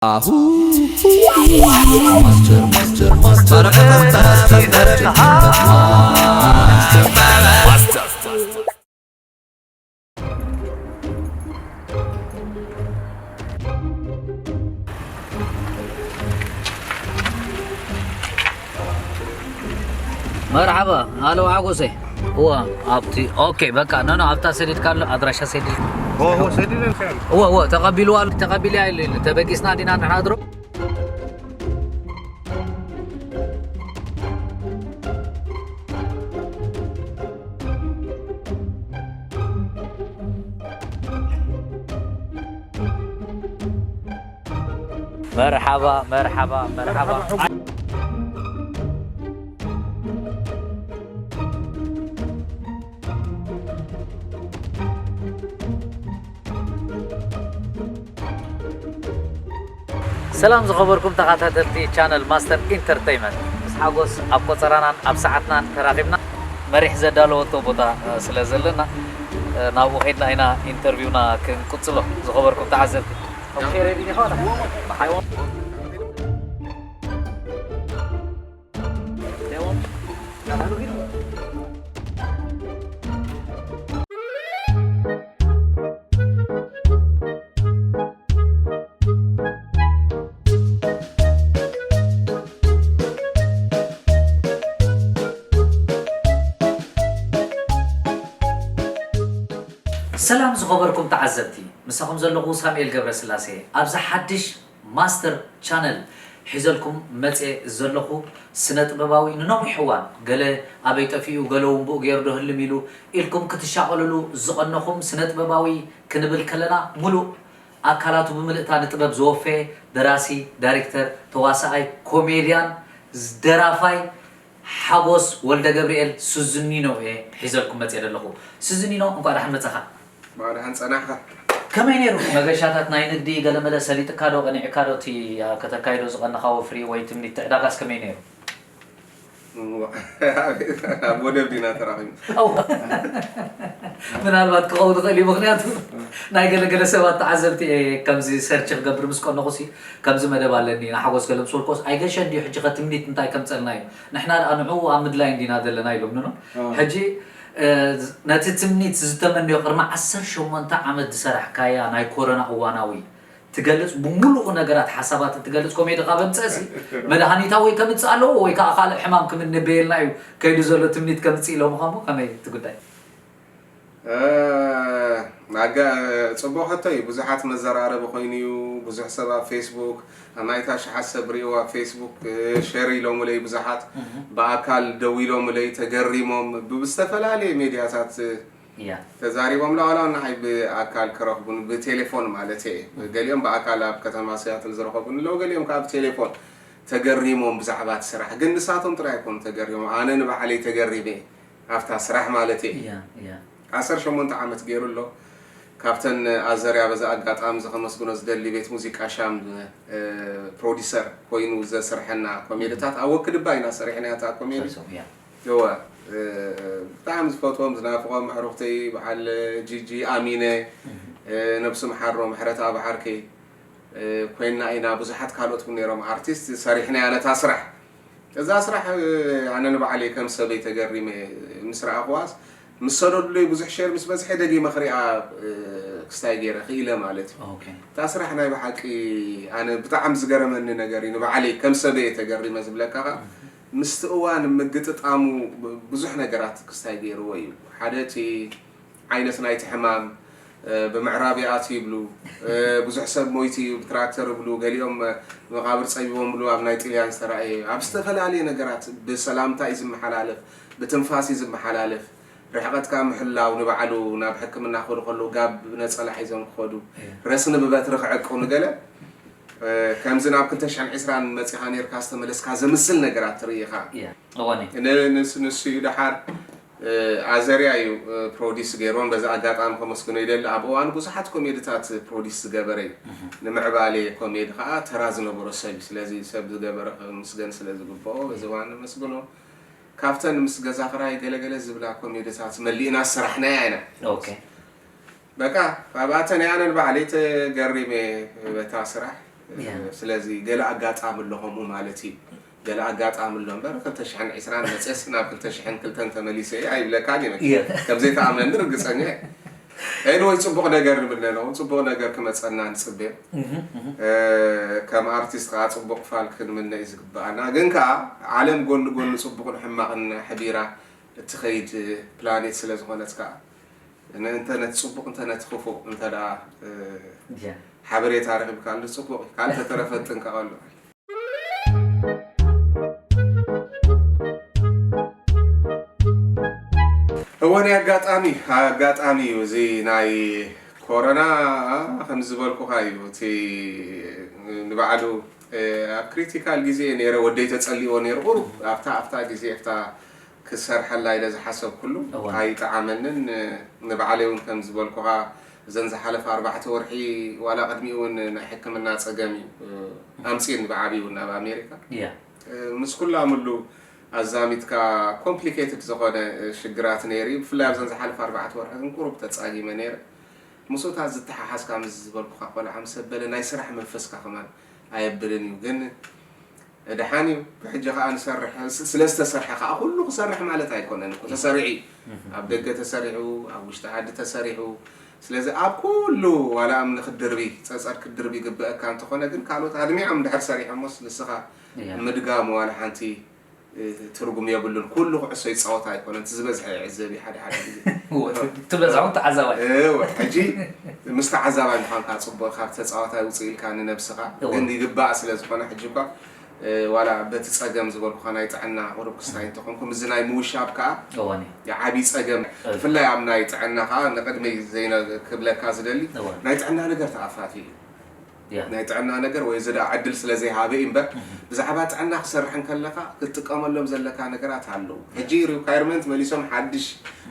Ahu. Master, master, master, master, master, master. መርሓባ። ኣሎ ሓጎሰይ። እዋ፣ ኣብቲ፣ ኦኬ፣ በቃ፣ ኖ፣ ኖ፣ ኣብታ ሰዲድካ ኣሎ ኣድራሻ ሰዲድ። እዎ፣ እዎ፣ ሰዲደን ሰዲደን። እዎ፣ እዎ፣ ተቐቢልዋ ኣሎ፣ ተቐቢልያ ኢሉ፣ ኢሉ፣ ተበጊስና ዲና ንሕና ድሮ? መርሓባ፣ መርሓባ፣ መርሓባ። ሰላም ዝኸበርኩም ተኸታተልቲ ቻነል ማስተር ኢንተርተይመንት፣ ምስ ሓጎስ ኣብ ቆጸራናን ኣብ ሰዓትናን ተራኺብና። መሪሕ ዘዳለወቶ ቦታ፣ እ፣ ስለ ዘለና፣ እ፣ ናብኡ ኸይድና ኢና ኢንተርቪውና ክንቅጽሎ። ዝኸበርኩም ተዓዘብቲ። ኦኬ፣ ሬዲ ዲኻ? ሰላም ዝኸበርኩም ተዓዘብቲ፣ ምሳኹም ዘለኹ ሳሙኤል ገብረስላሴ። ኣብዚ ሓድሽ ማስተር ቻነል ሒዘልኩም መጽየ ዘለኹ ስነ ጥበባዊ ንነዊሕ እዋን፣ ገለ ኣበይ ጠፊኡ፣ ገለ እውን ብኡ ገይሩ ዶ ህልም ኢሉ ኢልኩም ክትሻቐልሉ ዝቐነኹም ስነ ጥበባዊ ክንብል ከለና፣ ሙሉእ ኣካላቱ ብምልእታ ንጥበብ ዘወፈየ ደራሲ፣ ዳይሬክተር፣ ተዋሳኣይ፣ ኮሜድያን፣ ደራፋይ ሓጎስ ወልደ ገብርኤል ሱዝኒኖ እየ ሒዘልኩም መጽየ ዘለኹ። ሱዝኒኖ፣ እንኳዕ ደሓን መጻኻ። እንኳዕ ደሓን ጸናሕካ። ከመይ ነይሩ መገሻታት ናይ ንግዲ? ገለመለ ሰሊጥካ ዶ፣ ቀኒዕካ ዶ? እቲ፣ አ፣ ከተካይዶ ዝቐነኻ ወፍሪ ወይ ትምኒት ዕዳጋስ ከመይ ነይሩ? እዋ፣ ኣብ ወደብ ዲና ተራኺብና። እዋ። ምናልባት ክኸውን ይኽእል እዩ፣ ምኽንያቱ ናይ ገለገለ ሰባት ተዓዘብቲ እየ ከምዚ ሰርች ክገብር ምስ ቀነኹሲ፣ ከምዚ መደብ ኣለኒ፣ ንሓጎስ ገለ ምስ በልኩስ፣ ኣይገሸን ድዩ ሕጂ ከ ትምኒት እንታይ ከምጸልና እዩ? ንሕና ደኣ ንዕኡ ኣብ ምድላይ እንዲና ዘለና ኢሎምኒ፣ ኖ? ኣዎ። ሕጂ፣ እ፣ ነቲ ትምኒት ዝተመንዮ ቅድሚ ዓሰርተ ሸሞንተ ዓመት ዝሰራሕካያ ናይ ኮሮና እዋናዊ ትገልጽ፣ ብምሉኡ ነገራት ሓሳባት እትገልጽ ኮሜዲ ካብ ኣምጸእሲ፣ መድሃኒታ ወይ ከምጽእ ኣለዎ ወይ ከኣ ካልእ ሕማም ክምንበየልና እዩ ከይዱ ዘሎ ትምኒት ከምጽእ ኢሎምኻ እሞ ከመይ እቲ ጉዳይ? እ፣ ኣጋ-፣ ጽቡቕ ሕቶ እዩ። ብዙሓት መዘራረቢ ኮይኑ እዩ። ብዙሕ ሰብ ኣብ ፌስቡክ፣ ኣብ ናይታ ሽሓት ሰብ ሪእዋ ኣብ ፌስቡክ፣ እ፣ ሸር ኢሎምለይ ብዙሓት። እህ። ብኣካል ደዊሎምለይ ተገሪሞም፣ ብ-፣ ብዝተፈላለየ ሜድያታት፣ እ፣ እያ። ተዛሪቦም፣ ላዋላ ንዓይ ብኣካል ክረኽቡን ብቴሌፎን ማለት እየ። እህ። ገሊኦም ብኣካል ኣብ ከተማ ሲያትል ዝረኸቡን ኣለዉ፣ ገሊኦም ከኣ ብቴሌፎን ተገሪሞም ብዛዕባ እቲ ስራሕ። ግን ንሳቶም ጥራይ ኣይኮኑ ተገሪሞም፣ ኣነ ንባዕለይ ተገሪመ እየ። ኣብታ ስራሕ ማለት እየ። እያ፣ እያ። ዓሰርተ ሸሞንተ ዓመት ገይሩ ኣሎ። ካብተን ኣዘርያ በዚ ኣጋጣሚ እዚ ከመስግኖ ዝደሊ ቤት ሙዚቃ ሻም፣ እ፣ ፕሮዲሰር ኮይኑ ዘስርሐና ኮሜድታት ኣብ ወክድባ ኢና ሰሪሕናያ እታ ኮሜዲ። ሰሪሶም፣ እያ። እወ፣ እ፣ ብጣዕሚ ዝፈትዎም ዝናፍቖም ኣዕሩኽተይ በዓል ጂጂ ኣሚነ፣ እህ። እ፣ ነብሱ ምሓሮ ምሕረተኣብ ዓርከይ፣ እ፣ ኮይንና ኢና። ብዙሓት ካልኦት እውን ነይሮም ኣርቲስት ሰሪሕናያ ነታ ስራሕ። እዛ ስራሕ፣ እ፣ ኣነ ንባዕለይ ከም ሰበይ ተገሪመ ምስ ረኣኽዋስ፣ ምስ ሰደዱለይ ብዙሕ ሼር ምስ በዝሐ ደጊመ ክሪኣ፣ እ፣ ክስታይ ገይረ ክኢለ ማለት እዩ። ኦኬ። እታ ስራሕ ናይ ብሓቂ ኣነ ብጣዕሚ ዝገረመኒ ነገር እዩ። ንባዕለይ ከም ሰበይ እየ ተገሪመ ዝብለካ ኸኣ፣ ምስቲ እዋን ምግጥጣሙ ብ-፣ ብዙሕ ነገራት ክስታይ ገይርዎ እዩ። ሓደ እቲ ዓይነት ናይቲ ሕማም፣ እ፣ ብምዕራብ ይኣትዩ ይብሉ፣ እ፣ ብዙሕ ሰብ ሞይቱ እዩ ብትራክተር ይብሉ፣ ገሊኦም፣ እ፣ መቓብር ጸቢቦም ይብሉ፣ ኣብ ናይ ጥልያን ዝተራእየ፣ ኣብ ዝተፈላለየ ነገራት ብሰላምታ እዩ ዝመሓላለፍ፣ ብትንፋስ እዩ ዝመሓላለፍ፣ ርሕቐትካ ምሕላው ንባዕሉ ናብ ሕክምና ክኸዱ ከለዉ ጋብ ነጸላ ሒዞም ክኸዱ፣ እየ። ረስኒ ብበትሪ ክዕቅኑ ገለ፣ እ፣ ከምዚ ናብ ክልተ ሽሕን ዕስራን መጺኻ ኔርካ ዝተመለስካ ዘምስል ነገራት ትርኢ ኢኻ። እየ። እዋኒ። ን-፣ ንስ-፣ ንሱ እዩ ደሓር፣ እ፣ ኣዘርያ እዩ፣ እ፣ ፕሮዲስ ገይርዎን በዚ ኣጋጣሚ ከመስግኖ ይደሊ። ኣብ እዋኑ ብዙሓት ኮሜድታት ፕሮዲስ ዝገበረ እዩ። እህ። ንምዕባሌ ኮሜዲ ኸኣ ተራ ዝነበሮ ሰብ እዩ። ስለዚ ሰብ ዝገበረ ክምስገን ስለ ዝግብኦ በዚ እዋን ነመስግኖ። ካብተን ምስ ገዛ ክራይ ገለገለ ዝብላ ኮሜድታት መሊእና ዝሰራሕናያ ኢና። ኦኬ። በቃ፣ ካብኣተን እየ ኣነ ንባዕለይ ተገሪመ በታ ስራሕ። ስለዚ ገለ ኣጋጣሚ ኣሎ ከምኡ ማለት እዩ። ገለ ኣጋጣሚ ኣሎ እምበር ክልተ ሽሕን ዕስራን መፅየስ ናብ ክልተ ሽሕን ክልተን ተመሊሰ እየ ኣይብለካን እየ። ከም ዘይተኣምነኒ ርግፀኛ እየ። ኤንወይ ፅቡቕ ነገር ንምነ ነው። ፅቡቕ ነገር ክመፀና ንፅበ። ከም ኣርቲስት ከዓ ፅቡቕ ፋል ክንምነ እዩ ዝግበኣና። ግን ከዓ ዓለም ጎኒ ጎኒ ፅቡቕን ሕማቕን ሕቢራ እትኸይድ ፕላኔት ስለ ዝኾነት ከዓ እንተ ነቲ ፅቡቕ እንተ ነቲ ክፉእ እንተ ደኣ ሓበሬታ ረኺብካሉ ፅቡቕ እዩ። ካልእ ተተረፈ ጥንቀቐሉ። እወ ናይ ኣጋጣሚ ኣጋጣሚ እዩ እዚ ናይ ኮረና ከም ዝበልኩኻ እዩ እቲ ንባዕሉ ኣብ ክሪቲካል ግዜ ነይረ ወደይ ተፀሊዎ ነይሩ ቁሩብ ኣብታ ኣብታ ግዜ ኣብታ ክሰርሐላ ኢለ ዝሓሰብኩሉ ኣይጠዓመንን። ንባዕለይ እውን ከም ዝበልኩኻ እዘን ዝሓለፈ ኣርባዕተ ወርሒ ዋላ ቅድሚኡ እውን ናይ ሕክምና ፀገም እዩ ኣምፅእኒ ብዓብዩ እውን ናብ ኣሜሪካ ምስ ኩላ ምሉ ኣዛሚትካ ኮምፕሊኬትድ ዝኾነ ሽግራት ነይሩ እዩ። ብፍላይ ኣብዘን ዝሓለፈ ኣርባዕተ ወርሒ ግን ቁሩብ ተፃጊመ ነይረ። ምስኡታት ዝተሓሓዝካ ምስ ዝበልኩኻ ቆልዓ ምስ ኣበለ ናይ ስራሕ መንፈስካ ከማን ኣየብልን እዩ ግን ደሓን እዩ። ብሕጂ ከዓ ንሰርሕ ስለ ዝተሰርሐ ከዓ ኩሉ ክሰርሕ ማለት ኣይኮነን እኮ ተሰሪዑ እዩ። ኣብ ደገ ተሰሪሑ ኣብ ውሽጢ ዓዲ ተሰሪሑ ስለዚ ኣብ ኩሉ ዋላ እምኒ ክድርቢ ፀፀር ክድርቢ ይግበአካ እንተኾነ ግን ካልኦት ኣድሚዖም ድሕር ሰሪሖሞስ ንስኻ ምድጋም ዋላ ሓንቲ ትርጉም የብሉን። ኩሉ ኩዕሶ ይፃወት ኣይኮነን። እቲ ዝበዝሐ ይዕዘብ እዩ ሓደ ሓደ ግዜ። ትብለዛ እውን ተዓዛባይ። እወ፣ ሕጂ ምስ ተዓዛባይ ምዃንካ ፅቡቕ፣ ካብ ተፃዋታይ ውፅእ ኢልካ ንነብስኻ። እወ። ግን ይግባእ ስለ ዝኾነ ሕጂ እኳ፣ እ፣ ዋላ በቲ ፀገም ዝበልኩኻ ናይ ጥዕና ቁሩብ ክስታይ እንተኾንኩም፣ እዚ ናይ ምውሻብ ከዓ እወ፣ እኔ። ዓብዪ ፀገም፣ እወ። ብፍላይ ኣብ ናይ ጥዕና ከዓ ንቕድመይ ዘይነ-፣ ክብለካ ዝደሊ፣ እወ። ናይ ጥዕና ነገር ተኣፋፊ እዩ። ያ። ናይ ጥዕና ነገር ወይ እዚ ደኣ ዕድል ስለ ዘይሃበ እዩ እምበር፣ እህ። ብዛዕባ ጥዕና ክሰርሕ እንከለኻ ክትጥቀመሎም ዘለካ ነገራት ኣለዉ። ሕጂ ሪኳየርመንት መሊሶም ሓድሽ፣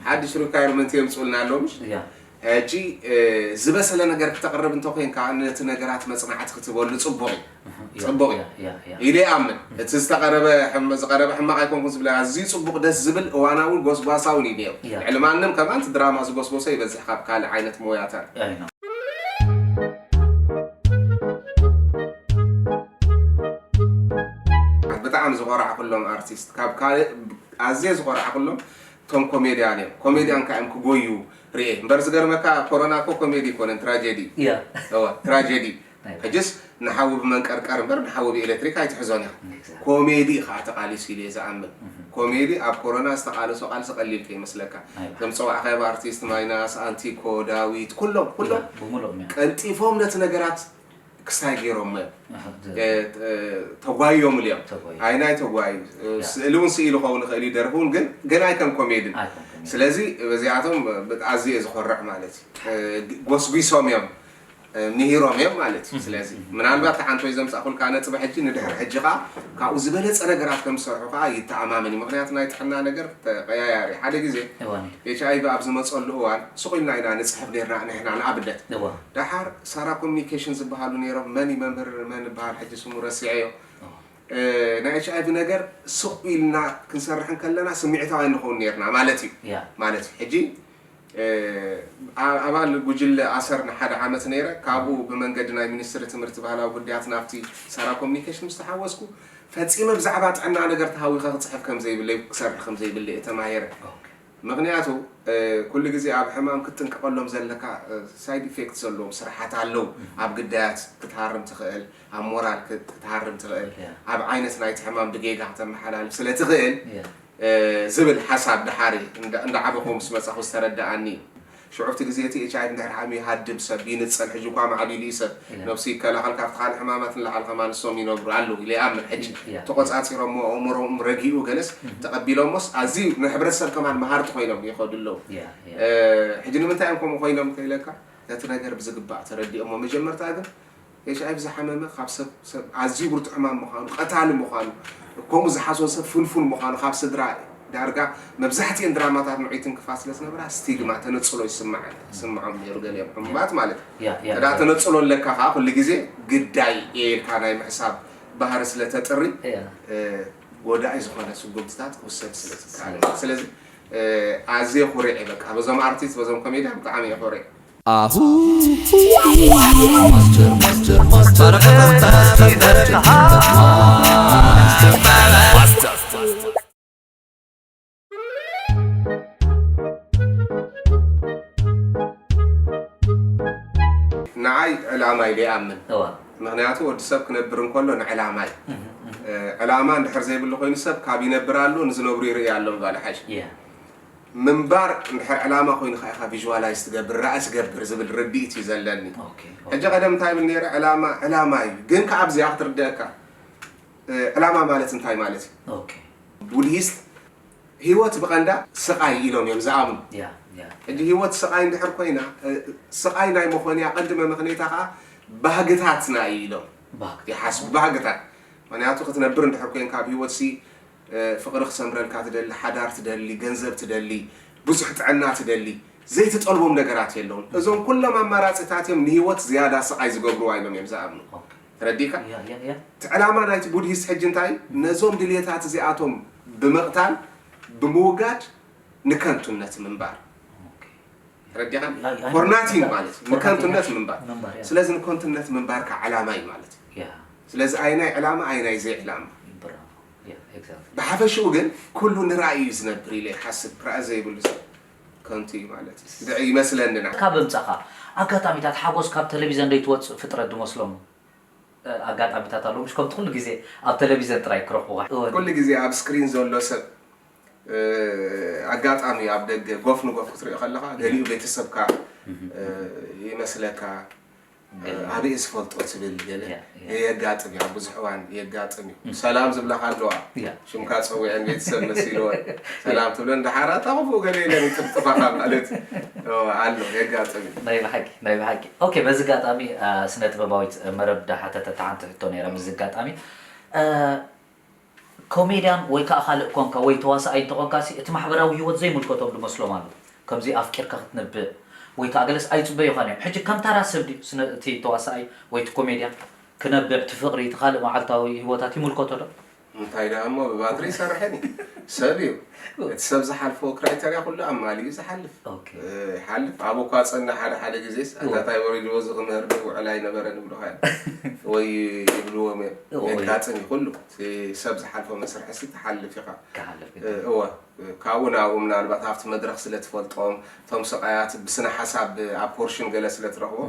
ሓድሽ ሪኳየርመንት የምፅኡልና ኣለዉ ምሽ? ያ። ሕጂ፣ እ፣ ዝበሰለ ነገር ክተቕርብ እንተኮይንካ፣ ነቲ ነገራት መጽናዕቲ ክትበሉ ጽቡቕ እዩ። እህ፣ ያ፣ ጽቡቕ እዩ። ያ፣ ያ፣ ያ። ኢለ ይኣምን። እቲ ዝተቐረበ ሕም-፣ ዝቐረበ ሕማቕ ኣይኮንኩን ዝብል፣ ኣዝዩ ጽቡቕ፣ ደስ ዝብል፣ እዋናውን ጎስጓሳውን እዩ ነይሩ። ያ። ልዕሊ ማንም ከማን እቲ ድራማ ዝጎስጎሶ ይበዝሕ ካብ ካልእ ዓይነት ሞያታት። ኣይ፣ ኖ። ብጣዕሚ ዝኾራዕኩሎም ኣርቲስት፣ ካብ ካልእ ኣዝየ ዝኾራዕኩሎም እቶም ኮሜድያን እዮም። ኮሜድያን ከኣ እዮም ክጎዩ ርኤ። እምበር ዝገርመካ ኮሮና እኮ ኮሜዲ ኣይኮነን፣ ትራጀዲ። ያ። እወ፣ ትራጀዲ። ናይ ሕጅስ ንሓዊ ብመንቀርቀር እምበር ንሓዊ ብኤሌክትሪክ ኣይትሕዞን ኢኻ። ኤግዛክት። ኮሜዲ ኢኻ ተቓሊሱ ኢለ እየ ዝኣምን። እህ። ኮሜዲ ኣብ ኮሮና ዝተቓለሶ ቃልሲ ቀሊል ከይመስለካ። ኣይዋ። እዞም ዝጸዋዕካዮም ኣርቲስት ማይናስ፣ ኣንቲኮ፣ ዳዊት፣ ኩሎም፣ ኩሎም ያ፣ ብምሉኦም እዮም። ቀልጢፎም ነቲ ነገራት ክስታይ ገይሮሞ እዮም። ኣህ፣ ደ-፣ እ፣ እ፣ ተጓይዮምሉ እዮም። ተጓይዮም። ኣይናይ ተጓዩ፣ እ፣ ያ። ስእሊ እውን ስኢሉ ክኸውን ይኽእል እዩ፣ ደርፊ እውን ግን፣ ግን ኣይከም ኮሜድን። ኣይከም ኮሜድን። ስለዚ በዚኣቶም ብ-፣ ኣዝየ ዝኮርዕ ማለት እዩ። እ፣ ግ-፣ ጎስጒሶም እዮም፣ እ፣ ምሂሮም እዮም ማለት እዩ። እህ፣ ስለዚ እህ። ምናልባት ሓንቲ ወይ ዘምጻእኩልካ ነጥቢ ሕጂ ንድሕሪ ሕጂ ከኣ ካብኡ ዝበለጸ ነገራት ከም ዝሰርሑ ከኣ ይተኣማመን እዩ። ምኽንያቱ ናይ ጥዕና ነገር ተቀያያሪ። ሓደ ግዜ እዋን። ኤች ኣይ ቪ ኣብ ዝመጸሉ እዋን ሱቕ ኢልና ኢና ንጽሕፍ ነርና ንሕና ንኣብነት። እዋ። ደሓር ሳራ ኮሚኒኬሽን ዝበሃሉ ነይሮም። መን እዩ መምህር መን ይበሃል ሕጂ ስሙ ረሲዐዮ። ኦ። እ፣ ናይ ኤች ኣይ ቪ ነገር ሱቕ ኢልና ክንሰርሕ እንከለና ስምዒታውያን ንኸውን ነርና ማለት እዩ። ያ። ማለት እዩ። ሕጂ፣ እ፣ ኣ-፣ ኣባል ጉጅለ ኣሰር ንሓደ ዓመት ነይረ። ካብኡ ብመንገዲ ናይ ሚኒስትሪ ትምህርቲ ባህላዊ ጉዳያት ናብቲ ሳራ ኮሚኒኬሽን ምስ ተሓወስኩ ፈጺመ ብዛዕባ ጥዕና ነገር ተሃዊኸ ክጽሕፍ ከም ዘይብለይ ክሰርሕ ከም ዘይብለይ እየ ተማሂረ። ኦኬ። ምኽንያቱ፣ እ፣ ኩሉ ግዜ ኣብ ሕማም ክትጥንቀቐሎም ዘለካ፣ እ፣ ሳይድ ኢፌክት ዘለዎም ስራሓት ኣለዉ። እህ። ኣብ ግዳያት ክትሃርም ትኽእል፣ ኣብ ሞራል ክት-፣ ክትሃርም ትኽእል፣ ያ። ኣብ ዓይነት ናይቲ ሕማም ብጌጋ ክተመሓላልፍ ስለ ትኽእል፣ ያ። እ፣ ዝብል ሓሳብ ደሓሪ እንዳ-፣ እንዳዓበኹ ምስ መጻኹ ዝተረድኣኒ እዩ። ሽዑ ኣብቲ ግዜ እቲ ኤች ኣይ ቪ እንድሕር ሓሚሙ ይሃድም ሰብ፣ ይንጸል፣ ሕጂ እኳ ማዕቢሉ እዩ ሰብ። ያ። ነብሱ ይከላኸል፣ ካብቲ ካልእ ሕማማት ንላዕሊ ከማን ንሶም ይነብሩ ኣለዉ ኢለ ይኣምን። ሕጂ ያ። ተቖጻጺሮሞ፣ ኣእምሮኦም ረጊኡ ገለስ እህ። ተቐቢሎሞስ ኣዝዩ ንሕብረተሰብ ከማን መሃርቲ ኮይኖም ይኸዱ ኣለዉ። ያ፣ ያ። እ፣ ሕጂ ንምንታይ እዮም ከምኡ ኮይኖም ከይለካ፣ ነቲ ነገር ብዝግባእ ተረዲኦሞ። መጀመርታ ግን ኤች ኣይ ቪ ዝሓመመ ካብ ሰብ፣ ሰብ ኣዝዩ ብርቱዕ ሕማም ምዃኑ፣ ቀታሊ ምዃኑ፣ ከምኡ ዝሓዞ ሰብ ፍንፉን ምዃኑ፣ ካብ ስድራ ዳርጋ መብዛሕትኤን ድራማታት ንዑይ ትንክፋ ስለ ዝነበራ ስቲግማ፣ ተነጽሎ ይስምዓን፣ ይስምዖም ነይሩ ገሊኦም ሕሙማት ማለት እዩ። ያ፣ ያ፣ እንተ ደኣ ያ። ተነጽሎ ኣለካ ከኣ ኩሉ ግዜ ግዳይ እየ ኢልካ ናይ ምሕሳብ ባህሪ ስለ ተጥሪ፣ ያ። እ፣ ጎዳኢ ዝኾነ ስጉምትታት ክውሰድ ስለ ዝከኣል። ስለ ስለዚ፣ እ፣ ኣዝየ ኩሪዕ እየ በቃ። በዞም ኣርቲስት፣ በዞም ኮሜድያን ብጣዕሚ እየ ኩሪዕ። ኣሁ ማስተር ማስተር ማስተር ንዓይ ዕላማ ኢለ ይኣምን። እዋ ምኽንያቱ ወዲ ሰብ ክነብር እንከሎ ንዕላማ እዩ። እህ፣ እህ። እ፣ ዕላማ እንድሕር ዘይብሉ ኮይኑ ሰብ ካብ ይነብር ኣሎ ንዝነብሩ ይርኢ ኣሎ ምባል ሓሽ። ያ ምንባር እንድሕር ዕላማ ኮይኑ ከኣ ኢኻ ቪዥዋላይዝ ትገብር፣ ራእይ ትገብር ዝብል ርድኢት እዩ ዘለኒ። ኦኬ፣ ኦኬ። ሕጂ ቀደም እንታይ ብል ነይረ? ዕላማ ዕላማ እዩ፣ ግን ከኣ ኣብዚኣ ክትርደአካ እ፣ ዕላማ ማለት እንታይ ማለት እዩ? ኦኬ። ቡድሂስት ህይወት ብቐንዳ ስቓይ ኢሎም እዮም ዝኣምኑ። ያ ያ። ሕጂ ህይወት ስቓይ እንድሕር ኮይና እ፣ ስቓይ ናይ መኾንያ ቀንዲ መመኽነይታ ከዓ ባህግታትና እዩ ኢሎም ባህግታት። ይሓስቡ። ባህግታት። ምኽንያቱ ክትነብር እንድሕር ኮይንካ ኣብ ህይወት ሲ እ፣ ፍቕሪ ክሰምረልካ ትደሊ፣ ሓዳር ትደሊ፣ ገንዘብ ትደሊ፣ ብዙሕ ጥዕና ትደሊ፣ ዘይትጠልቦም ነገራት የለውን። እዞም ኩሎም ኣማራፅታት እዮም ንህይወት ዝያዳ ስቓይ ዝገብርዋ ኢሎም እዮም ዝኣምኑ። ኦኬ። ተረዲእካ? ያ ያ ያ። እቲ ዕላማ ናይቲ ቡድሂስት ሕጂ እንታይ እዩ? ነዞም ድልየታት እዚኣቶም ብምቕታል ብምውጋድ ንከንቱነት ምንባር። ኦኬ። ተረዲእካ? ያ ያ። For nothing ማለት እዩ። For nothing ንከንቱነት ምንባር። ምንባር ያ። ስለዚ ንከንቱነት ምንባርካ ዕላማ እዩ ማለት እዩ። ያ። ስለዚ ኣይናይ ዕላማ ኣይናይ ዘይዕላማ። ብራቮ። ያ ኤግዛክትሊ። ብሓፈሽኡ ግን ኩሉ ንራእይ እዩ ዝነብር ኢለ ይሓስብ። ራእይ ዘይብሉ ሰብ ከንቱ እዩ ማለት እዩ። ይመስለኒ ንዓይ። ካብ ምምጻኻ ኣጋጣሚታት ሓጎስ ካብ ቴሌቪዘን ዘይትወጽእ ፍጥረት ዝመስሎም ኣጋጣሚታት ኣለዉ። ምሽ ከምቲ ኩሉ ግዜ ኣብ ቴሌቪዘን ጥራይ ክረኽቡኻ። ኩሉ ግዜ ኣብ ስክሪን ዘሎ ሰብ ኣጋጣሚ ኣብ ደገ ጎፍ ንጎፍ ክትሪኦ ከለኻ ገሊኡ ቤተሰብካ ይመስለካ። ኣበይ ዝፈልጦ ትብል ገለ የጋጥም እዩ። ኣብ ብዙሕ እዋን የጋጥም እዩ። ሰላም ዝብላኻ ኣለዋ። ሽምካ ፀዊዐን ቤተሰብ መሲልወን ሰላም ትብለን ደሓር ኣታ ክፉእ ገለ ኢለን ይጥፍጥፋኻ ማለት ኣሎ። የጋጥም እዩ። ናይ ብሓቂ ናይ ብሓቂ። ኦኬ፣ በዚ ኣጋጣሚ ስነ ጥበባዊት መረብ ዳሓተተት ሓንቲ ሕቶ ነይራ። ምስዚ ኣጋጣሚ ኮሜድያን ወይ ከዓ ካልእ ኮንካ ወይ ተዋሳኣይ እንተኾንካ ሲ እቲ ማሕበራዊ ህይወት ዘይምልከቶም ዝመስሎም ኣለዉ። ከምዚ ኣፍቂርካ ክትነብዕ ወይ ከዓ ገለስ ኣይፅበዩኻን እዮም። ሕጂ ከም ታራ ሰብ ድዩ ስነ እቲ ተዋሳኣይ ወይ እቲ ኮሜድያን ክነብዕ እቲ ፍቕሪ እቲ ካልእ መዓልታዊ ህይወታት ይምልከቶ ዶ? እንታይ ደኣ እሞ ብባትሪ ይሰርሕን እዩ። ሰብ እዩ። እቲ ሰብ ዝሓልፎ ክራይተርያ ኩሉ ኣማሊኡ ዝሓልፍ። ኦኬ። ይሓልፍ። ኣብኡ እኳ ጸና ሓደ ሓደ ግዜስ ኣታ እንታይ ወሪድዎ እዚ ክምህር ዶ ይውዕል ኣይነበረን ይብሉኻ እዮም። ወይ ይብልዎም እዮም። የጋጥም እዩ ኩሉ። እቲ ሰብ ዝሓልፎ መስርሕሲ ትሓልፍ ኢኻ። ክሓልፍ ግድን። እወ። ካብኡ ናብኡ ምናልባት ኣብቲ መድረኽ ስለ ትፈልጦም እቶም ስቓያት ብስነ ሓሳብ ኣብ ፖርሽን ገለ ስለ ትረኽቦ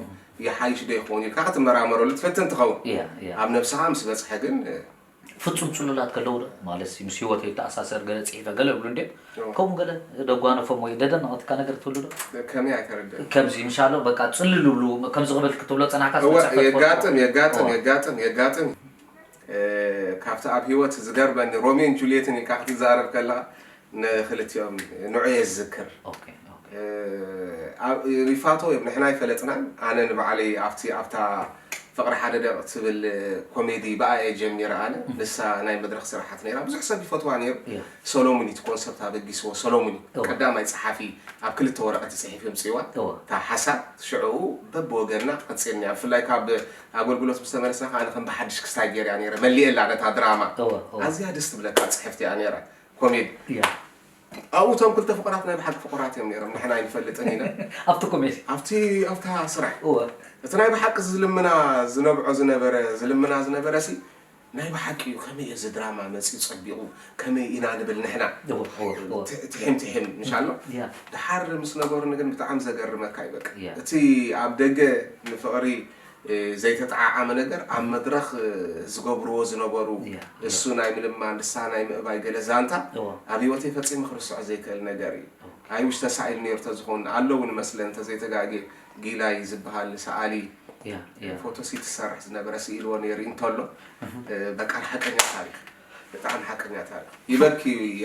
ይሓይሽ ዶ ይኸውን ኢልካ ክትመራመረሉ ትፈትን ትኸውን። ኣብ ነብስኻ ምስ በጽሐ ግን ፍጹም ጽሉላት ከለዉ ዶ ማለት ምስ ህይወተይ ይተኣሳሰር ገለ ጽሒፈ ገለ ይብሉ እንድዮም። ከምኡ ገለ ደጓነፎም ወይ ደደነቐትካ ነገር ትህሉ ዶ? ከመይ ኣይተረድእን። ከምዚ ምሻሎ በቃ ጽልል ይብሉ ከምዚ ክብል ክትብሎ ጸናሕካ እወ፣ ዝመጸካ ትፈልጦ? የጋጥም የጋጥም እወ። የጋጥም የጋጥም እ፣ ካብቲ ኣብ ህይወት ዝገርመኒ ሮሚዮን ጁልየትን ኢልካ ክትዛረብ ከለኻ ንክልቲኦም ንዑ እየ ዝዝክር። ኦኬ፣ ኦኬ። እ፣ ኣብ- ይፋተው እዮም ንሕና ኣይፈለጥናን። ኣነ ንባዕለይ ኣብቲ ኣብታ ፍቕሪ ሓደ ደቂቕ ትብል ኮሜዲ ብኣ እየ ጀሚረ ኣነ። ንሳ ናይ መድረኽ ስራሓት ነይራ ብዙሕ ሰብ ይፈትዋ ነይሩ። ያ። ሰሎሙን እዩ እቲ ኮንሰፕት ኣበጊስዎ። ሰሎሙን እዩ እወ። ቀዳማይ ጸሓፊ ኣብ ክልተ ወረቐት ይጽሒፍ የምጽእዋ። እወ። እታ ሓሳብ ሽዕኡ በብወገንና ቀጺልና ብፍላይ ካብ ኣገልግሎት ምስ ተመለስና ከኣ ኣነ ከም ብሓድሽ ክስታይ ገይረ እያ ነይረ መሊኤላ ነታ ድራማ። እወ፣ እወ። ኣዝያ ደስ ትብለካ ጽሕፍቲ እያ ነይራ። ኮሜዲ። ያ። ኣብኡ እቶም ክልተ ፍቑራት ናይ ብሓቂ ፍቑራት እዮም ነይሮም ንሕና ኣይንፈልጥን ኢና። ኣብቲ ኮሜዲ። ኣብቲ ኣብታ ስራሕ። እወ። እቲ ናይ ብሓቂ ዝልምና ዝነብዖ ዝነበረ ዝልምና ዝነበረ ሲ ናይ ብሓቂ እዩ ከመይ እዚ ድራማ መፅዩ ፀቢቑ ከመይ ኢና ንብል ንሕና። እወ፣ እወ፣ እወ። ት- ትሒም ትሒም ምሻሎ። ያ። ድሓር ምስ ነገሩኒ ግን ብጣዕሚ ዘገርመካ እዩ በቃ። ያ። እቲ ኣብ ደገ ንፍቕሪ ዘይተጠዓዓመ ነገር ኣብ መድረኽ ዝገብርዎ ዝነበሩ ያ፣ ያ። እሱ ናይ ምልማን ንሳ ናይ ምእባይ ገለ ዛንታ እዋ። ኣብ ህይወተይ ፈጺመ ክርስዖ ዘይክእል ነገር እዩ። ኦኬ። ኣይውሽ ተሳኢሉ ነይሩ ተዝኸውን ኣለውን መስለን እንተዘይተጋግየ ጊላይ ዝበሃል ሰኣሊ ያ፣ ያ። ፎቶ ሲ ትሰርሕ ዝነበረ ስኢልዎ ነይሩ እንተሎ በቃ ሓቀኛ ታሪኽ ብጣዕሚ ሓቀኛ ታሪኽ ይበኪ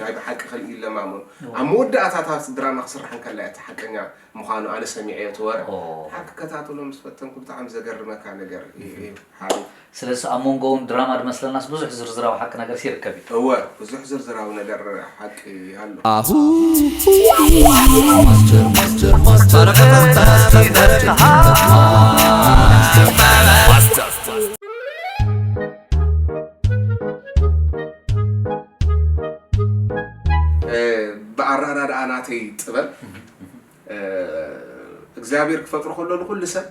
ኣይ ብሓቂ ክርኢ ይለማመኑ እዋ። ኣብ መወዳእታታት ድራማ ክስራሕ እንከላ እቲ ሓቀኛ ምዃኑ ኣነ ሰሚዐዮ እቲ ወረ ኦ። ሓቂ ከታተሎ ምስ ፈተንኩ ብጣዕሚ ዘገርመካ ነገር እዩ እዩ ሓቢብ ስለዚ ኣብ መንጎ እውን ድራማ ድመስለናስ ብዙሕ ዝርዝራዊ ሓቂ ነገርስ ይርከብ እዩ እወ ብዙሕ ዝርዝራዊ ነገር ሓቂ ኣሎ ኣሁ ማስተር ማስተር ማስተር እ፣ ብኣረዳድኣ ናተይ ጥበብ እ፣ እግዚኣብሔር ክፈጥሮ ከሎ ንኩሉ ሰብ